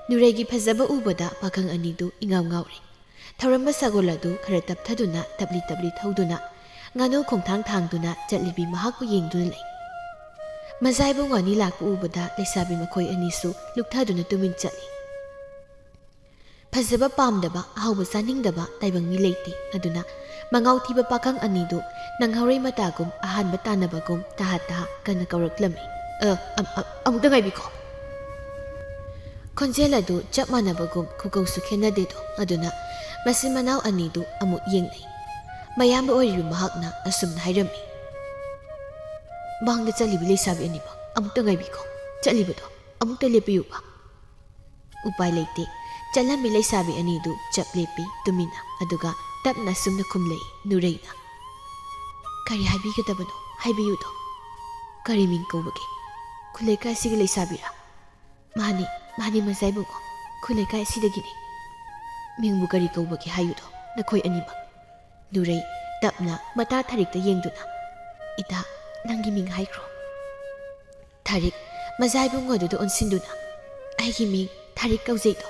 ꯅꯨꯔꯩꯒꯤ ꯐꯖꯕ ꯎꯕꯗ ꯄꯥꯈꯪ ꯑꯅꯤꯗꯨ ꯏꯉꯥꯎ ꯉꯥꯎꯔꯦ꯫ ꯊꯧꯔꯝꯕ ꯁꯒꯣꯜ ꯑꯗꯨ ꯈꯔ ꯇꯞꯊꯗꯨꯅ ꯇꯞꯂꯤ ꯇꯞꯂꯤ ꯊꯧꯗꯨꯅ ꯉꯥꯅꯨ ꯈꯣꯡꯊꯥꯡ ꯊꯥꯡꯗꯨꯅ ꯆꯠꯂꯤꯕꯤ ꯃꯍꯥꯛꯄꯨ ꯌꯦꯡꯗꯨꯅ ꯂꯩ꯫ ꯃꯖꯥ ꯏꯕꯨꯡ ꯑꯅꯤ ꯂꯥꯛꯄ ꯎꯕꯗ ꯂꯩꯁꯥꯕꯤ ꯃꯈꯣꯏ ꯑꯅꯤꯁꯨ ꯂꯨꯞꯊꯗꯨꯅ ꯇꯨꯃꯤꯟ ꯆꯠꯂꯤ꯫ ꯐꯖꯕ ꯄꯥꯝꯗꯕ, ꯑꯍꯥꯎꯕ ꯆꯥꯅꯤꯡꯗꯕ ꯇꯥꯏꯕꯪ ꯃꯤ ꯂꯩꯇꯦ꯫ ꯑꯗꯨꯅ ꯃꯉꯥꯎ ꯊꯤꯕ ꯄꯥꯈꯪ ꯑꯅꯤꯗꯨ ꯅꯪꯍꯧꯔꯣꯏ ꯃꯇꯥꯒꯨꯝ ꯑꯍꯥꯟꯕ ꯇꯥꯟꯅꯕꯒꯨꯝ ꯇꯍꯥ ꯇꯍꯥ ꯀꯟꯅ ꯀꯧꯔꯛꯂꯝꯃꯤ꯫ "ꯑ, ꯑ, ꯑ, ꯑꯃꯨꯛꯇ ꯉꯥꯏꯕꯤꯈꯣ꯫" ꯈꯣꯟꯖꯦꯜ ꯑꯗꯨ ꯆꯞ ꯃꯥꯟꯅꯕꯒꯨꯝ ꯈꯨꯀꯧꯁꯨ ꯈꯦꯠꯅꯗꯦꯗꯣ꯫ ꯑꯗꯨꯅ ꯃꯆꯤꯟ ꯃꯅꯥꯎ ꯑꯅꯤꯗꯨ ꯑꯃꯨꯛ ꯌꯦꯡꯅꯩ꯫ ꯃꯌꯥꯝꯕ ꯑꯣꯏꯔꯤꯕ ꯃꯍꯥꯛꯅ ꯑꯁꯨꯝꯅ ꯍꯥꯏꯔꯝꯃꯤ, "ꯃꯥꯡꯗ ꯆꯠꯂꯤꯕꯤ ꯂꯩꯁꯥꯕꯤ ꯑꯅꯤꯃꯛ ꯑꯃꯨꯛꯇ ꯉꯥꯏꯕꯤꯈꯣ꯫ ꯆꯠꯂꯤꯕꯗꯣ ꯑꯃꯨꯛꯇ ꯂꯦꯞꯄꯤꯌꯨꯕ꯫" ꯎꯄꯥꯏ ꯂꯩꯇꯦ꯫ ꯆꯠꯂꯝꯃꯤ ꯂꯩꯁꯥꯕꯤ ꯑꯅꯤꯗꯨ ꯆꯞ ꯂꯦꯞꯄꯤ ꯇꯨꯃꯤꯟꯅ꯫ ꯑꯗꯨꯒ ꯇꯞꯅ ꯑꯁꯨꯝꯅ ꯈꯨꯝꯂꯛꯏ ꯅꯨꯔꯩꯅ, "ꯀꯔꯤ ꯍꯥꯏꯕꯤꯒꯗꯕꯅꯣ? ꯍꯥꯏꯕꯤꯌꯨꯗꯣ꯫ ꯀꯔꯤ ꯃꯤꯡ ꯀꯧꯕꯒꯦ? ꯈꯨꯜ ꯂꯩꯀꯥꯏ ꯑꯁꯤꯒꯤ ꯂꯩꯁꯥꯕꯤꯔꯥ?" "ꯃꯥꯅꯤ, ꯃꯥꯅꯤ ꯃꯖꯥ ꯏꯕꯨꯡꯉꯣ, ꯈꯨꯜ ꯂꯩꯀꯥꯏ ꯑꯁꯤꯗꯒꯤꯅꯤ꯫" "ꯃꯤꯡꯕꯨ ꯀꯔꯤ ꯀꯧꯕꯒꯦ ꯍꯥꯏꯌꯨꯗꯣ, ꯅꯈꯣꯏ ꯑꯅꯤꯃꯛ꯫" ꯅꯨꯔꯩ ꯇꯞꯅ ꯃꯇꯥ ꯊꯥꯔꯤꯛꯇ ꯌꯦꯡꯗꯨꯅ, "ꯏꯇꯥ, ꯅꯪꯒꯤ ꯃꯤꯡ ꯍꯥꯏꯈ꯭ꯔꯣ꯫" ꯊꯥꯔꯤꯛ ꯃꯖꯥ ꯏꯕꯨꯡꯉꯣ ꯑꯗꯨꯗ ꯑꯣꯟꯁꯤꯟꯗꯨꯅ, "ꯑꯩꯒꯤ ꯃꯤꯡ ꯊꯥꯔꯤꯛ ꯀꯧꯖꯩꯗꯣ꯫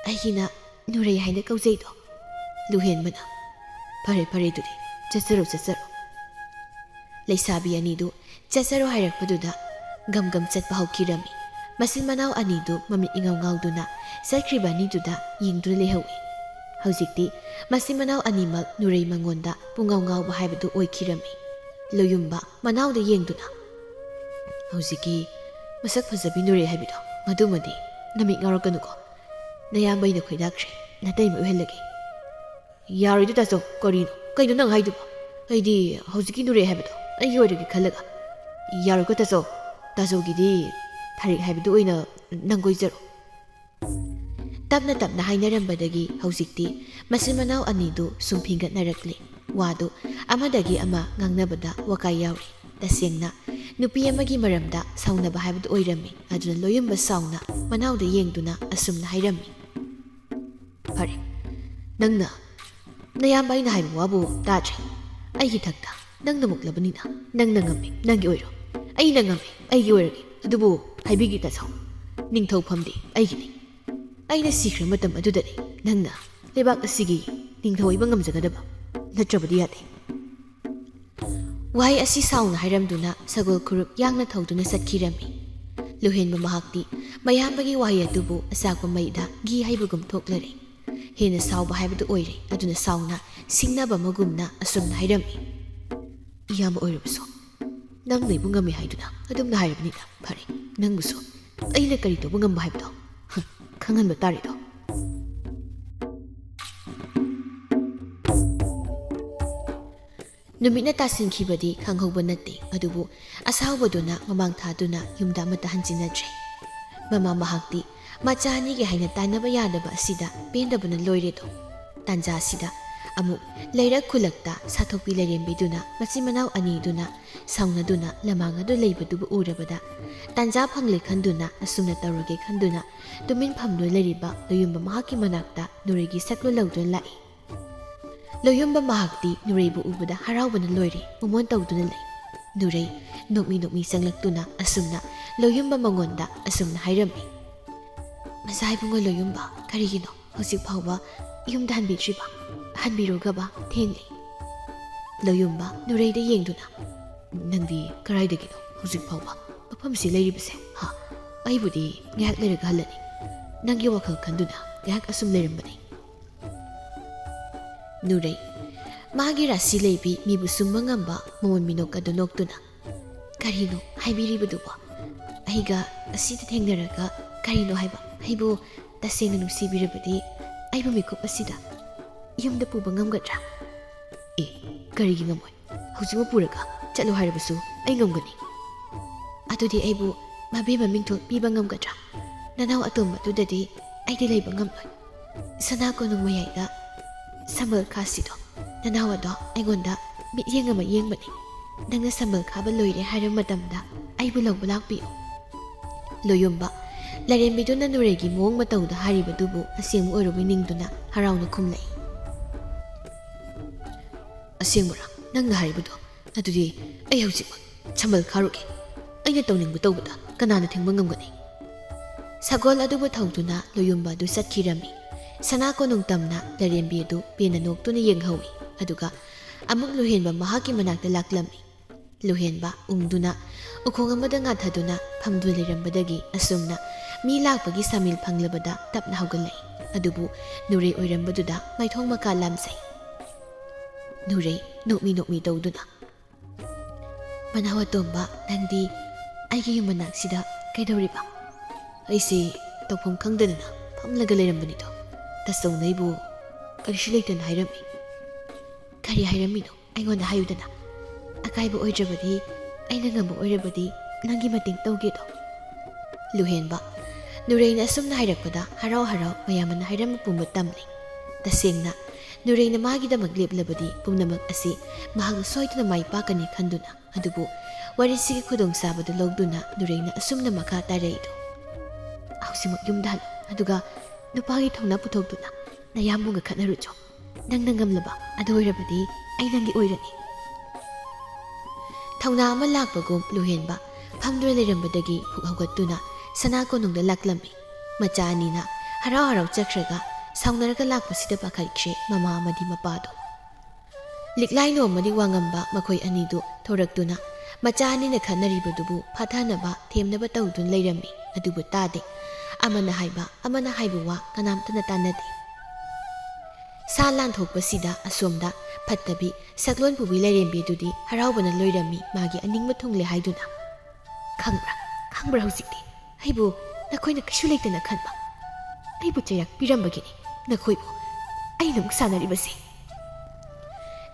ꯑꯩꯒꯤꯅ ꯅꯨꯔꯩ ꯍꯥꯏꯅ ꯀꯧꯖꯩꯗꯣ꯫" ꯂꯨꯍꯦꯟꯕꯅ, "ꯐꯔꯦ, ꯐꯔꯦ, ꯑꯗꯨꯗꯤ ꯆꯠꯆꯔꯣ, ꯆꯠꯆꯔꯣ꯫" ꯂꯩꯁꯥꯕꯤ ꯑꯅꯤꯗꯨ ꯆꯠꯆꯔꯣ ꯍꯥꯏꯔꯛꯄꯗꯨꯗ ꯒꯝ ꯒꯝ ꯆꯠꯄ ꯍꯧꯈꯤꯔꯝꯃꯤ꯫ ꯃꯆꯤꯟ ꯃꯅꯥꯎ ꯑꯅꯤꯗꯨ ꯃꯃꯤꯠ ꯏꯉꯥꯎ ꯉꯥꯎꯗꯨꯅ ꯆꯠꯈ꯭ꯔꯤꯕ ꯑꯅꯤꯗꯨꯗ ꯌꯦꯡꯗꯨꯅ ꯂꯩꯍꯧꯏ꯫ ꯍꯧꯖꯤꯛꯇꯤ ꯃꯆꯤꯟ ꯃꯅꯥꯎ ꯑꯅꯤꯃꯛ ꯅꯨꯔꯩ ꯃꯉꯣꯟꯗ ꯄꯨꯡꯉꯥꯎ ꯉꯥꯎꯕ ꯍꯥꯏꯕꯗꯨ ꯑꯣꯏꯈꯤꯔꯝꯃꯤ꯫ ꯂꯣꯌꯨꯝꯕ ꯃꯅꯥꯎꯗ ꯌꯦꯡꯗꯨꯅ, "ꯍꯧꯖꯤꯛꯀꯤ ꯃꯁꯛ ꯐꯖꯕꯤ ꯅꯨꯔꯩ ꯍꯥꯏꯕꯤꯗꯣ, ꯃꯗꯨꯃꯗꯤ ꯅꯃꯤꯠ ꯉꯥꯎꯔꯛꯀꯅꯨꯀꯣ꯫ ꯅꯌꯥꯝꯕ ꯑꯩꯅ ꯈꯣꯏꯗꯥꯈ꯭ꯔꯦ, ꯅꯇꯩꯃ ꯑꯣꯏꯍꯜꯂꯒꯦ꯫" "ꯌꯥꯔꯣꯏꯗ ꯇꯥꯆꯧ, ꯀꯔꯤꯅꯣ? ꯀꯩꯅꯣ ꯅꯪ ꯍꯥꯏꯗꯨꯕꯣ? ꯑꯩꯗꯤ ꯍꯧꯖꯤꯛꯀꯤ ꯅꯨꯔꯩ ꯍꯥꯏꯕꯗꯣ ꯑꯩꯒꯤ ꯑꯣꯏꯔꯒꯦ ꯈꯜꯂꯒ꯫" "ꯌꯥꯔꯣꯏꯀꯣ ꯇꯥꯆꯧ, ꯇꯥꯆꯧꯒꯤꯗꯤ ꯊꯥꯔꯤꯛ ꯍꯥꯏꯕꯗꯨ ꯑꯣꯏꯅ ꯅꯪ ꯀꯣꯏꯖꯔꯣ꯫" ꯇꯞꯅ ꯇꯞꯅ ꯍꯥꯏꯅꯔꯝꯕꯗꯒꯤ ꯍꯧꯖꯤꯛꯇꯤ ꯃꯆꯤꯟ ꯃꯅꯥꯎ ꯑꯅꯤꯗꯨ ꯁꯨꯝ ꯐꯤꯡꯒꯠꯅꯔꯛꯂꯦ꯫ ꯋꯥꯗꯨ ꯑꯃꯗꯒꯤ ꯑꯃ ꯉꯥꯡꯅꯕꯗ ꯋꯥꯀꯥꯏ ꯌꯥꯎꯔꯤ꯫ ꯇꯁꯦꯡꯅ ꯅꯨꯄꯤ ꯑꯃꯒꯤ ꯃꯔꯝꯗ ꯁꯥꯎꯅꯕ ꯍꯥꯏꯕꯗꯨ ꯑꯣꯏꯔꯝꯃꯤ꯫ ꯑꯗꯨꯅ ꯂꯣꯌꯨꯝꯕ ꯁꯥꯎꯅ ꯃꯅꯥꯎꯗ ꯌꯦꯡꯗꯨꯅ ꯑꯁꯨꯝꯅ ꯍꯥꯏꯔꯝꯃꯤ, "ꯐꯔꯦ, ꯅꯪꯅ ꯅꯌꯥꯝꯕ ꯑꯩꯅ ꯍꯥꯏꯕ ꯋꯥꯕꯨ ꯇꯥꯗ꯭ꯔꯦ꯫ ꯑꯩꯒꯤ ꯊꯛꯇ ꯅꯪꯅ ꯃꯨꯛꯂꯕꯅꯤꯅ ꯅꯪꯅ ꯉꯝꯃꯤ, ꯅꯪꯒꯤ ꯑꯣꯏꯔꯣ꯫ ꯑꯩꯅ ꯉꯝꯃꯤ, ꯑꯩꯒꯤ ꯑꯣꯏꯔꯒꯦ꯫ ꯑꯗꯨꯕꯨ ꯍꯥꯏꯕꯤꯒꯦ ꯇꯥꯆꯧ, ꯅꯤꯡꯊꯧ ꯐꯝꯗꯤ ꯑꯩꯒꯤꯅꯤ꯫ ꯑꯩꯅ ꯁꯤꯈ꯭ꯔ ꯃꯇꯝ ꯑꯗꯨꯗꯅꯤ ꯅꯪꯅ ꯂꯩꯕꯥꯛ ꯑꯁꯤꯒꯤ ꯅꯤꯡꯊꯧ ꯑꯣꯏꯕ ꯉꯝꯖꯒꯗꯕ, ꯅꯠꯇ꯭ꯔꯕꯗꯤ ꯌꯥꯗꯦ꯫" ꯋꯥꯍꯩ ꯑꯁꯤ ꯁꯥꯎꯅ ꯍꯥꯏꯔꯝꯗꯨꯅ ꯁꯒꯣꯜ ꯈꯨꯔꯨꯞ ꯌꯥꯡꯅ ꯊꯧꯗꯨꯅ ꯆꯠꯈꯤꯔꯝꯃꯤ꯫ ꯂꯨꯍꯦꯟꯕ ꯃꯍꯥꯛꯇꯤ ꯃꯌꯥꯝꯕꯒꯤ ꯋꯥꯍꯩ ꯑꯗꯨꯕꯨ ꯑꯆꯥꯛꯄ ꯃꯩꯗ ꯘꯤ ꯍꯩꯕꯒꯨꯝ ꯊꯣꯛꯂꯔꯦ꯫ ꯍꯦꯟꯅ ꯁꯥꯎꯕ ꯍꯥꯏꯕꯗꯨ ꯑꯣꯏꯔꯦ꯫ ꯑꯗꯨꯅ ꯁꯥꯎꯅ ꯁꯤꯡꯅꯕ ꯑꯃꯒꯨꯝꯅ ꯑꯁꯨꯝꯅ ꯍꯥꯏꯔꯝꯃꯤ, "ꯏꯌꯥꯝꯕ ꯑꯣꯏꯔꯕꯁꯨ ꯅꯪꯅ ꯑꯩꯕꯨ ꯉꯝꯃꯤ ꯍꯥꯏꯗꯨꯅ ꯑꯗꯨꯝꯅ ꯍꯥꯏꯔꯕꯅꯤꯅ ꯐꯔꯦ꯫ ꯅꯪꯕꯨꯁꯨ ꯑꯩꯅ ꯀꯔꯤ ꯇꯧꯕ ꯉꯝꯕ ꯍꯥꯏꯕꯗꯣ, ꯍꯝ, ꯈꯪꯍꯟꯕ ꯇꯥꯔꯦꯗꯣ"꯫ ꯅꯨꯃꯤꯠꯅ ꯇꯥꯁꯤꯟꯈꯤꯕꯗꯤ ꯈꯪꯍꯧꯕ ꯅꯠꯇꯦ꯫ ꯑꯗꯨꯕꯨ ꯑꯁꯥꯎꯕꯗꯨꯅ ꯃꯃꯥꯡ ꯊꯥꯗꯨꯅ ꯌꯨꯝꯗ ꯑꯃꯠꯇ ꯍꯟꯖꯤꯟꯅꯗ꯭ꯔꯦ꯫ ꯃꯃꯥ ꯃꯍꯥꯛꯇꯤ ꯃꯆꯥ ꯑꯅꯤꯒꯤ ꯍꯥꯏꯅ ꯇꯥꯟꯅꯕ ꯌꯥꯗꯕ ꯑꯁꯤꯗ ꯄꯦꯟꯗꯕꯅ ꯂꯣꯏꯔꯦꯗꯣ꯫ ꯇꯥꯟꯖꯥ ꯑꯁꯤꯗ ꯑꯃꯨꯛ ꯂꯩꯔꯛ ꯈꯨꯜꯂꯛꯇ ꯁꯥꯊꯣꯛꯄꯤ ꯂꯥꯏꯔꯦꯝꯕꯤꯗꯨꯅ ꯃꯆꯤꯟ ꯃꯅꯥꯎ ꯑꯅꯤꯗꯨꯅ ꯁꯥꯎꯅꯗꯨꯅ ꯂꯃꯥꯡ ꯑꯗꯨ ꯂꯩꯕꯗꯨꯕꯨ ꯎꯔꯕꯗ, ꯇꯥꯟꯖꯥ ꯐꯪꯂꯦ ꯈꯟꯗꯨꯅ ꯑꯁꯨꯝꯅ ꯇꯧꯔꯒꯦ ꯈꯟꯗꯨꯅ ꯇꯨꯃꯤꯟ ꯐꯝꯗꯨꯅ ꯂꯩꯔꯤꯕ ꯂꯣꯌꯨꯝꯕ ꯃꯍꯥꯛꯀꯤ ꯃꯅꯥꯛꯇ ꯅꯨꯔꯩꯒꯤ ꯁꯛꯂꯨ ꯂꯧꯗꯨꯅ ꯂꯥꯛꯏ꯫ ꯂꯣꯌꯨꯝꯕ ꯃꯍꯥꯛꯇꯤ ꯅꯨꯔꯩꯕꯨ ꯎꯕꯗ ꯍꯔꯥꯎꯕꯅ ꯂꯣꯏꯔꯦ, ꯃꯃꯣꯟ ꯇꯧꯗꯨꯅ ꯂꯩ꯫ ꯅꯨꯔꯩ ꯅꯣꯛꯃꯤ ꯅꯣꯛꯃꯤ ꯆꯪꯂꯛꯇꯨꯅ ꯑꯁꯨꯝꯅ ꯂꯣꯌꯨꯝꯕ ꯃꯉꯣꯟꯗ ꯑꯁꯨꯝꯅ ꯍꯥꯏꯔꯝꯃꯤ, "ꯃꯆꯥ ꯏꯕꯨꯡꯉꯣ ꯂꯣꯌꯨꯝꯕ, ꯀꯔꯤꯒꯤꯅꯣ ꯍꯧꯖꯤꯛ ꯐꯥꯎꯕ ꯌꯨꯝꯗ ꯍꯟꯕꯤꯗ꯭ꯔꯤꯕ? ꯍꯟꯕꯤꯔꯨꯒꯕ, ꯊꯦꯡꯂꯦ"꯫ ꯂꯣꯌꯨꯝꯕ ꯅꯨꯔꯩꯗ ꯌꯦꯡꯗꯨꯅ, "ꯅꯪꯗꯤ ꯀꯗꯥꯏꯗꯒꯤꯅꯣ ꯍꯧꯖꯤꯛ ꯐꯥꯎꯕ ꯃꯐꯝꯁꯤ ꯂꯩꯔꯤꯕꯁꯦ? ꯍꯥ? ꯑꯩꯕꯨꯗꯤ ꯉꯥꯏꯍꯥꯛ ꯂꯩꯔꯒ ꯍꯜꯂꯅꯤ꯫ ꯅꯪꯒꯤ ꯋꯥꯈꯜ ꯈꯟꯗꯨꯅ ꯉꯥꯏꯍꯥꯛ ꯑꯁꯨꯝ ꯂꯩꯔꯝꯕꯅꯤ"꯫ ꯅꯨꯔꯩ ꯃꯥꯒꯤ ꯔꯥꯁꯤ ꯂꯩꯕꯤ ꯃꯤꯕꯨ ꯁꯨꯝꯕ ꯉꯝꯕ ꯃꯃꯣꯟ ꯃꯤꯅꯣꯛ ꯑꯗꯨ ꯅꯣꯛꯇꯨꯅ, "ꯀꯔꯤꯅꯣ ꯍꯥꯏꯕꯤꯔꯤꯕꯗꯨꯕꯣ? ꯑꯩꯒ ꯑꯁꯤꯗ ꯊꯦꯡꯅꯔꯒ ꯀꯔꯤꯅꯣ ꯍꯥꯏꯕ? ꯑꯩꯕꯨ ꯇꯁꯦꯡꯅ ꯅꯨꯡꯁꯤꯕꯤꯔꯕꯗꯤ ꯑꯩꯕꯨ ꯃꯤꯀꯨꯞ ꯑꯁꯤꯗ ꯌꯨꯝꯗ ꯄꯨꯕ ꯉꯝꯒꯗ꯭ꯔꯥ?" "ꯑꯦ, ꯀꯔꯤꯒꯤ ꯉꯝꯃꯣꯏ? ꯍꯧꯖꯤꯛꯃꯛ ꯄꯨꯔꯒ ꯆꯠꯂꯨ ꯍꯥꯏꯔꯕꯁꯨ ꯑꯩ ꯉꯝꯒꯅꯤ"꯫ "ꯑꯗꯨꯗꯤ ꯑꯩꯕꯨ ꯃꯕꯦꯝꯃ ꯃꯤꯡꯊꯣꯜ ꯄꯤꯕ ꯉꯝꯒꯗ꯭ꯔꯥ? ꯅꯅꯥꯎ ꯑꯇꯣꯝꯕꯗꯨꯗꯗꯤ ꯑꯩꯗꯤ ꯂꯩꯕ ꯉꯝꯂꯣꯏ꯫ ꯁꯅꯥ ꯀꯣꯅꯨꯡ ꯃꯌꯥꯏꯗ ꯁꯝꯕꯜ ꯈꯥꯁꯤꯗꯣ, ꯅꯅꯥꯎ ꯑꯗꯣ ꯑꯩꯉꯣꯟꯗ ꯃꯤꯠꯌꯦꯡ ꯑꯃ ꯌꯦꯡꯕꯅꯤ꯫ ꯅꯪꯅ ꯁꯝꯕꯜ ꯈꯥꯕ ꯂꯣꯏꯔꯦ ꯍꯥꯏꯔꯕ ꯃꯇꯝꯗ ꯑꯩꯕꯨ ꯂꯧꯕ ꯂꯥꯛꯄꯤꯌꯨ"꯫ ꯂꯣꯌꯨꯝꯕ ꯂꯥꯏꯔꯦꯝꯕꯤꯗꯨꯅ ꯅꯨꯔꯩꯒꯤ ꯃꯑꯣꯡ ꯃꯇꯧꯗ ꯍꯥꯏꯔꯤꯕꯗꯨꯕꯨ ꯑꯁꯦꯡꯕ ꯑꯣꯏꯔꯕꯣꯏ ꯅꯤꯡꯗꯨꯅ ꯍꯔꯥꯎꯅ ꯈꯨꯝꯂꯛꯏ꯫ "ꯑꯁꯦꯡꯕꯔꯥ ꯅꯪꯅ ꯍꯥꯏꯔꯤꯕꯗꯣ? ꯑꯗꯨꯗꯤ ꯑꯩ ꯍꯧꯖꯤꯛꯃꯛ ꯁꯝꯕꯜ ꯈꯥꯔꯨꯒꯦ꯫ ꯑꯩꯅ ꯇꯧꯅꯤꯡꯕ ꯇꯧꯕꯗ ꯀꯅꯥꯅ ꯊꯤꯡꯕ ꯉꯝꯒꯅꯤ?" ꯁꯒꯣꯜ ꯑꯗꯨꯕꯨ ꯊꯧꯗꯨꯅ ꯂꯣꯌꯨꯝꯕ ꯑꯗꯨ ꯆꯠꯈꯤꯔꯝꯃꯤ꯫ ꯁꯅꯥ ꯀꯣꯅꯨꯡ ꯇꯝꯅ ꯂꯥꯏꯔꯦꯝꯕꯤ ꯑꯗꯨ ꯄꯦꯟꯅ ꯅꯣꯛꯇꯨꯅ ꯌꯦꯡꯍꯧꯏ꯫ ꯑꯗꯨꯒ ꯑꯃꯨꯛ ꯂꯨꯍꯦꯟꯕ ꯃꯍꯥꯛꯀꯤ ꯃꯅꯥꯛꯇ ꯂꯥꯛꯂꯝꯃꯤ꯫ ꯂꯨꯍꯦꯟꯕ ꯎꯪꯗꯨꯅ ꯎꯈꯣꯡ ꯑꯃꯗ ꯉꯥꯊꯗꯨꯅ ꯐꯝꯗꯨꯅ ꯂꯩꯔꯝꯕꯗꯒꯤ ꯑꯁꯨꯝꯅ ꯃꯤ ꯂꯥꯛꯄꯒꯤ ꯁꯃꯤꯜ ꯐꯪꯂꯕꯗ ꯇꯞꯅ ꯍꯧꯒꯠꯂꯛꯏ꯫ ꯑꯗꯨꯕꯨ ꯅꯨꯔꯩ ꯑꯣꯏꯔꯝꯕꯗꯨꯗ ꯃꯥꯏꯊꯣꯡ ꯃꯀꯥ ꯂꯥꯝꯖꯩ꯫ ꯅꯨꯔꯩ, ꯅꯣꯛꯃꯤ ꯅꯣꯛꯃꯤ ꯇꯧꯗꯨꯅ, "ꯃꯅꯥꯎ ꯑꯇꯣꯝꯕ, ꯅꯪꯗꯤ ꯑꯩꯒꯤ ꯌꯨꯝ ꯃꯅꯥꯛꯁꯤꯗ ꯀꯩꯗꯧꯔꯤꯕ?" "ꯑꯩꯁꯦ ꯇꯧꯐꯝ ꯈꯪꯗꯗꯅ ꯐꯝꯂꯒ ꯂꯩꯔꯝꯕꯅꯤꯗꯣ꯫ ꯇꯥꯆꯧꯅ ꯑꯩꯕꯨ ꯀꯔꯤꯁꯨ ꯂꯩꯇꯅ ꯍꯥꯏꯔꯝꯃꯤ꯫" "ꯀꯔꯤ ꯍꯥꯏꯔꯝꯃꯤꯅꯣ? ꯑꯩꯉꯣꯟꯗ ꯍꯥꯏꯌꯨꯗꯅ꯫ ꯑꯀꯥꯏꯕ ꯑꯣꯏꯗ꯭ꯔꯕꯗꯤ, ꯑꯩꯅ ꯉꯝꯕ ꯑꯣꯏꯔꯕꯗꯤ ꯅꯪꯒꯤ ꯃꯇꯦꯡ ꯇꯧꯒꯦꯗꯣ꯫" ꯂꯨꯍꯦꯟꯕ, ꯅꯨꯔꯩꯅ ꯑꯁꯨꯝꯅ ꯍꯥꯏꯔꯛꯄꯗ ꯍꯔꯥꯎ ꯍꯔꯥꯎ ꯃꯌꯥꯝꯅ ꯍꯥꯏꯔꯝꯕ ꯄꯨꯝꯕ ꯇꯝꯂꯤ꯫ ꯇꯁꯦꯡꯅ, ꯅꯨꯔꯩꯅ ꯃꯥꯒꯤꯗꯃꯛ ꯂꯦꯞꯂꯕꯗꯤ ꯄꯨꯝꯅꯃꯛ ꯑꯁꯤ ꯃꯍꯥꯛꯅ ꯁꯣꯏꯗꯅ ꯃꯥꯏ ꯄꯥꯛꯀꯅꯤ ꯈꯟꯗꯨꯅ꯫ ꯑꯗꯨꯕꯨ ꯋꯥꯔꯤꯁꯤꯒꯤ ꯈꯨꯗꯣꯡꯆꯥꯕꯗꯨ ꯂꯧꯗꯨꯅ ꯅꯨꯔꯩꯅ ꯑꯁꯨꯝꯅ ꯃꯈꯥ ꯇꯥꯔꯛꯏꯗꯣ꯫ "ꯍꯧꯖꯤꯛꯃꯛ ꯌꯨꯝꯗ ꯍꯜꯂꯨ, ꯑꯗꯨꯒ ꯅꯨꯄꯥꯒꯤ ꯊꯧꯅꯥ ꯄꯨꯊꯣꯛꯇꯨꯅ ꯅꯌꯥꯝꯕꯒ ꯈꯠꯅꯔꯨꯆꯣ꯫ ꯅꯪꯅ ꯉꯝꯂꯕ ꯑꯗꯨ ꯑꯣꯏꯔꯕꯗꯤ ꯑꯩ ꯅꯪꯒꯤ ꯑꯣꯏꯔꯅꯤ꯫" ꯊꯧꯅꯥ ꯑꯃ ꯂꯥꯛꯄꯒꯨꯝ ꯂꯨꯍꯦꯟꯕ ꯐꯝꯗꯨꯅ ꯂꯩꯔꯝꯕꯗꯒꯤ ꯍꯨꯛ ꯍꯧꯒꯠꯇꯨꯅ ꯁꯅꯥ ꯀꯣꯅꯨꯡꯗ ꯂꯥꯛꯂꯝꯃꯤ꯫ ꯃꯆꯥ ꯑꯅꯤꯅ ꯍꯔꯥꯎ ꯍꯔꯥꯎ ꯆꯠꯈ꯭ꯔꯒ ꯁꯥꯎꯅꯔꯒ ꯂꯥꯛꯄꯁꯤꯗ ꯄꯥꯈꯠꯈ꯭ꯔꯦ ꯃꯃꯥ ꯑꯃꯗꯤ ꯃꯄꯥꯗꯣ꯫ ꯂꯤꯛꯂꯥꯏ ꯅꯣꯝꯃꯗꯤ ꯋꯥꯉꯝꯕ ꯃꯈꯣꯏ ꯑꯅꯤꯗꯨ ꯊꯣꯔꯛꯇꯨꯅ ꯃꯆꯥ ꯑꯅꯤꯅ ꯈꯠꯅꯔꯤꯕꯗꯨꯕꯨ ꯐꯥꯊꯅꯕ ꯊꯦꯝꯅꯕ ꯇꯧꯗꯨꯅ ꯂꯩꯔꯝꯃꯤ꯫ ꯑꯗꯨꯕꯨ ꯇꯥꯗꯦ꯫ ꯑꯃꯅ ꯍꯥꯏꯕ, ꯑꯃꯅ ꯍꯥꯏꯕ ꯋꯥ ꯀꯅꯥꯝꯇꯅ ꯇꯥꯅꯗꯦ꯫ ꯁꯥ ꯂꯥꯟꯊꯣꯛꯄꯁꯤꯗ ꯑꯁꯣꯝꯗ ꯐꯠꯇꯕꯤ ꯁꯛꯂꯣꯟ ꯄꯨꯕꯤ ꯂꯥꯏꯔꯦꯝꯕꯤꯗꯨꯗꯤ ꯍꯔꯥꯎꯕꯅ ꯂꯣꯏꯔꯝꯃꯤ, ꯃꯥꯒꯤ ꯑꯅꯤꯡꯕ ꯊꯨꯡꯂꯦ ꯍꯥꯏꯗꯨꯅ꯫ "ꯈꯪꯕ꯭ꯔꯥ, ꯈꯪꯕ꯭ꯔꯥ ꯍꯧꯖꯤꯛꯇꯤ? ꯑꯩꯕꯨ ꯅꯈꯣꯏꯅ ꯀꯩꯁꯨ ꯂꯩꯇꯅ ꯈꯟꯕ, ꯑꯩꯕꯨ ꯆꯩꯔꯥꯛ ꯄꯤꯔꯝꯕꯒꯤꯅꯤ ꯅꯈꯣꯏꯕꯨ ꯑꯩꯅ ꯑꯃꯨꯛ ꯁꯥꯟꯅꯔꯤꯕꯁꯦ꯫"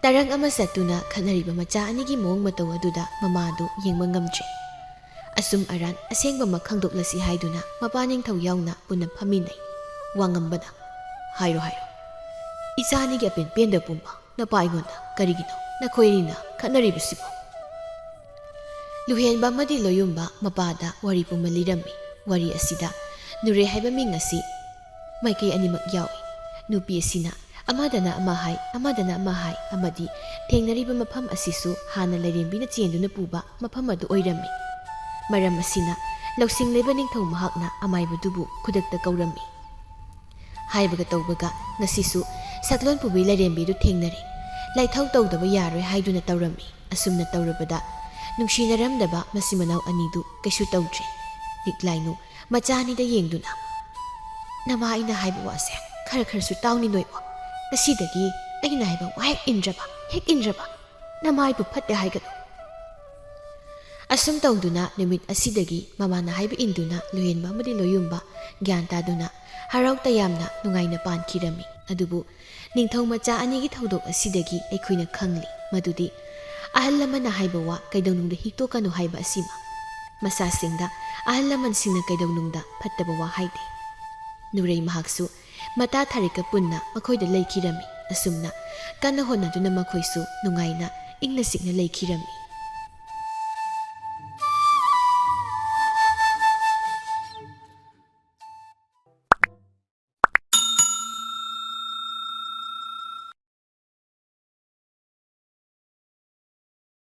ꯇꯔꯪ ꯑꯃ ꯆꯠꯇꯨꯅ ꯈꯠꯅꯔꯤꯕ ꯃꯆꯥ ꯑꯅꯤꯒꯤ ꯃꯑꯣꯡ ꯃꯇꯧ ꯑꯗꯨꯗ ꯃꯃꯥꯗꯨ ꯌꯦꯡꯕ ꯉꯝꯗ꯭ꯔꯦ꯫ ꯑꯆꯨꯝ ꯑꯔꯥꯟ ꯑꯁꯦꯡꯕꯃꯛ ꯈꯪꯗꯣꯛꯂꯁꯤ ꯍꯥꯏꯗꯨꯅ ꯃꯄꯥ ꯅꯤꯡꯊꯧ ꯌꯥꯎꯅ ꯄꯨꯟꯅ ꯐꯝꯃꯤꯟꯅꯩ꯫ ꯋꯥꯉꯝꯕꯅ, "ꯍꯥꯏꯔꯣ, ꯍꯥꯏꯔꯣ꯫ ꯏꯆꯥ ꯑꯅꯤꯒꯤ ꯑꯄꯦꯟ ꯄꯦꯟꯗꯕ ꯄꯨꯝꯕ ꯅꯄꯥ ꯑꯩꯉꯣꯟꯗ ꯀꯔꯤꯒꯤꯅꯣ ꯅꯈꯣꯏ ꯑꯅꯤꯅ ꯈꯠꯅꯔꯤꯕꯁꯤꯕꯨ?" ꯂꯨꯍꯦꯟꯕ ꯑꯃꯗꯤ ꯂꯣꯌꯨꯝꯕ ꯃꯄꯥꯗ ꯋꯥꯔꯤ ꯄꯨꯝꯕ ꯂꯤꯔꯝꯃꯤ꯫ ꯋꯥꯔꯤ ꯑꯁꯤꯗ ꯅꯨꯔꯩ ꯍꯥꯏꯕ ꯃꯤꯡ ꯑꯁꯤ ꯃꯥꯏꯀꯩ ꯑꯅꯤꯃꯛ ꯌꯥꯎꯏ꯫ ꯅꯨꯄꯤ ꯑꯁꯤꯅ ꯑꯃꯗꯅ ꯑꯃ ꯍꯥꯏ, ꯑꯃꯗꯅ ꯑꯃ ꯍꯥꯏ, ꯑꯃꯗꯤ ꯊꯦꯡꯅꯔꯤꯕ ꯃꯐꯝ ꯑꯁꯤꯁꯨ ꯍꯥꯟꯅ ꯂꯥꯏꯔꯦꯝꯕꯤꯅ ꯆꯦꯟꯗꯨꯅ ꯄꯨꯕ ꯃꯐꯝ ꯑꯗꯨ ꯑꯣꯏꯔꯝꯃꯤ꯫ ꯃꯔꯝ ꯑꯁꯤꯅ ꯂꯧꯁꯤꯡ ꯂꯩꯕ ꯅꯤꯡꯊꯧ ꯃꯍꯥꯛꯅ ꯑꯃꯥꯏꯕꯗꯨꯕꯨ ꯈꯨꯗꯛꯇ ꯀꯧꯔꯝꯃꯤ꯫ ꯍꯥꯏꯕꯒ ꯇꯧꯕꯒ ꯉꯁꯤꯁꯨ ꯁꯛꯂꯣꯟ ꯄꯨꯕꯤ ꯂꯥꯏꯔꯦꯝꯕꯤꯗꯨ ꯊꯦꯡꯅꯔꯦ꯫ ꯂꯥꯏꯊꯧ ꯇꯧꯗꯕ ꯌꯥꯔꯣꯏ ꯍꯥꯏꯗꯨꯅ ꯇꯧꯔꯝꯃꯤ꯫ ꯑꯁꯨꯝꯅ ꯇꯧꯔꯕꯗ ꯅꯨꯡꯁꯤꯅꯔꯝꯗꯕ ꯃꯆꯤꯟ ꯃꯅꯥꯎ ꯑꯅꯤꯗꯨ ꯀꯩꯁꯨ ꯇꯧꯗ꯭ꯔꯦ꯫ ꯂꯤꯛꯂꯥꯏꯅꯨ ꯃꯆꯥ ꯑꯅꯤꯗ ꯌꯦꯡꯗꯨꯅ, "ꯅꯃꯥ ꯑꯩꯅ ꯍꯥꯏꯕ ꯋꯥꯁꯦ ꯈꯔ ꯈꯔꯁꯨ ꯇꯥꯎꯅꯤ ꯅꯣꯏꯕꯣ꯫ ꯉꯁꯤꯗꯒꯤ ꯑꯩꯅ ꯍꯥꯏꯕ ꯋꯥ ꯍꯦꯛ ꯏꯟꯗ꯭ꯔꯕ, ꯍꯦꯛ ꯏꯟꯗ꯭ꯔꯕ, ꯅꯃꯥ ꯑꯩꯕꯨ ꯐꯠꯇꯦ ꯍꯥꯏꯒꯅꯨ"꯫ ꯑꯁꯨꯝ ꯇꯧꯗꯨꯅ ꯅꯨꯃꯤꯠ ꯑꯁꯤꯗꯒꯤ ꯃꯃꯥꯅ ꯍꯥꯏꯕ ꯏꯟꯗꯨꯅ ꯂꯣꯌꯦꯟꯕ ꯑꯃꯗꯤ ꯂꯣꯌꯨꯝꯕ ꯒ꯭ꯌꯥꯟ ꯇꯥꯗꯨꯅ ꯍꯔꯥꯎ ꯇꯌꯥꯝꯅ ꯅꯨꯡꯉꯥꯏꯅ ꯄꯥꯟꯈꯤꯔꯝꯃꯤ꯫ ꯑꯗꯨꯕꯨ ꯅꯤꯡꯊꯧ ꯃꯆꯥ ꯑꯅꯤꯒꯤ ꯊꯧꯗꯣꯛ ꯑꯁꯤꯗꯒꯤ ꯑꯩꯈꯣꯏꯅ ꯈꯪꯂꯤ ꯃꯗꯨꯗꯤ ꯑꯍꯜ ꯂꯃꯟꯅ ꯍꯥꯏꯕ ꯋꯥ ꯀꯩꯗꯧꯅꯨꯡꯗ ꯍꯤꯛꯇꯣꯛꯀꯅꯨ ꯍꯥꯏꯕ ꯑꯁꯤꯃ꯫ ꯃꯆꯥꯁꯤꯡꯗ ꯑꯍꯜ ꯂꯃꯟꯁꯤꯡꯅ ꯀꯩꯗꯧꯅꯨꯡꯗ ꯐꯠꯇꯕ ꯋꯥ ꯍꯥꯏꯗꯦ꯫ ꯅꯨꯔꯩ ꯃꯍꯥꯛꯁꯨ ꯃꯇꯥ ꯊꯥꯔꯤꯛꯀ ꯄꯨꯟꯅ ꯃꯈꯣꯏꯗ ꯂꯩꯈꯤꯔꯝꯃꯤ꯫ ꯑꯁꯨꯝꯅ ꯀꯟꯅ ꯍꯣꯠꯅꯗꯨꯅ ꯃꯈꯣꯏꯁꯨ ꯅꯨꯡꯉꯥꯏꯅ ꯏꯪꯅ ꯆꯤꯛꯅ ꯂꯩꯈꯤꯔꯝꯃꯤ꯫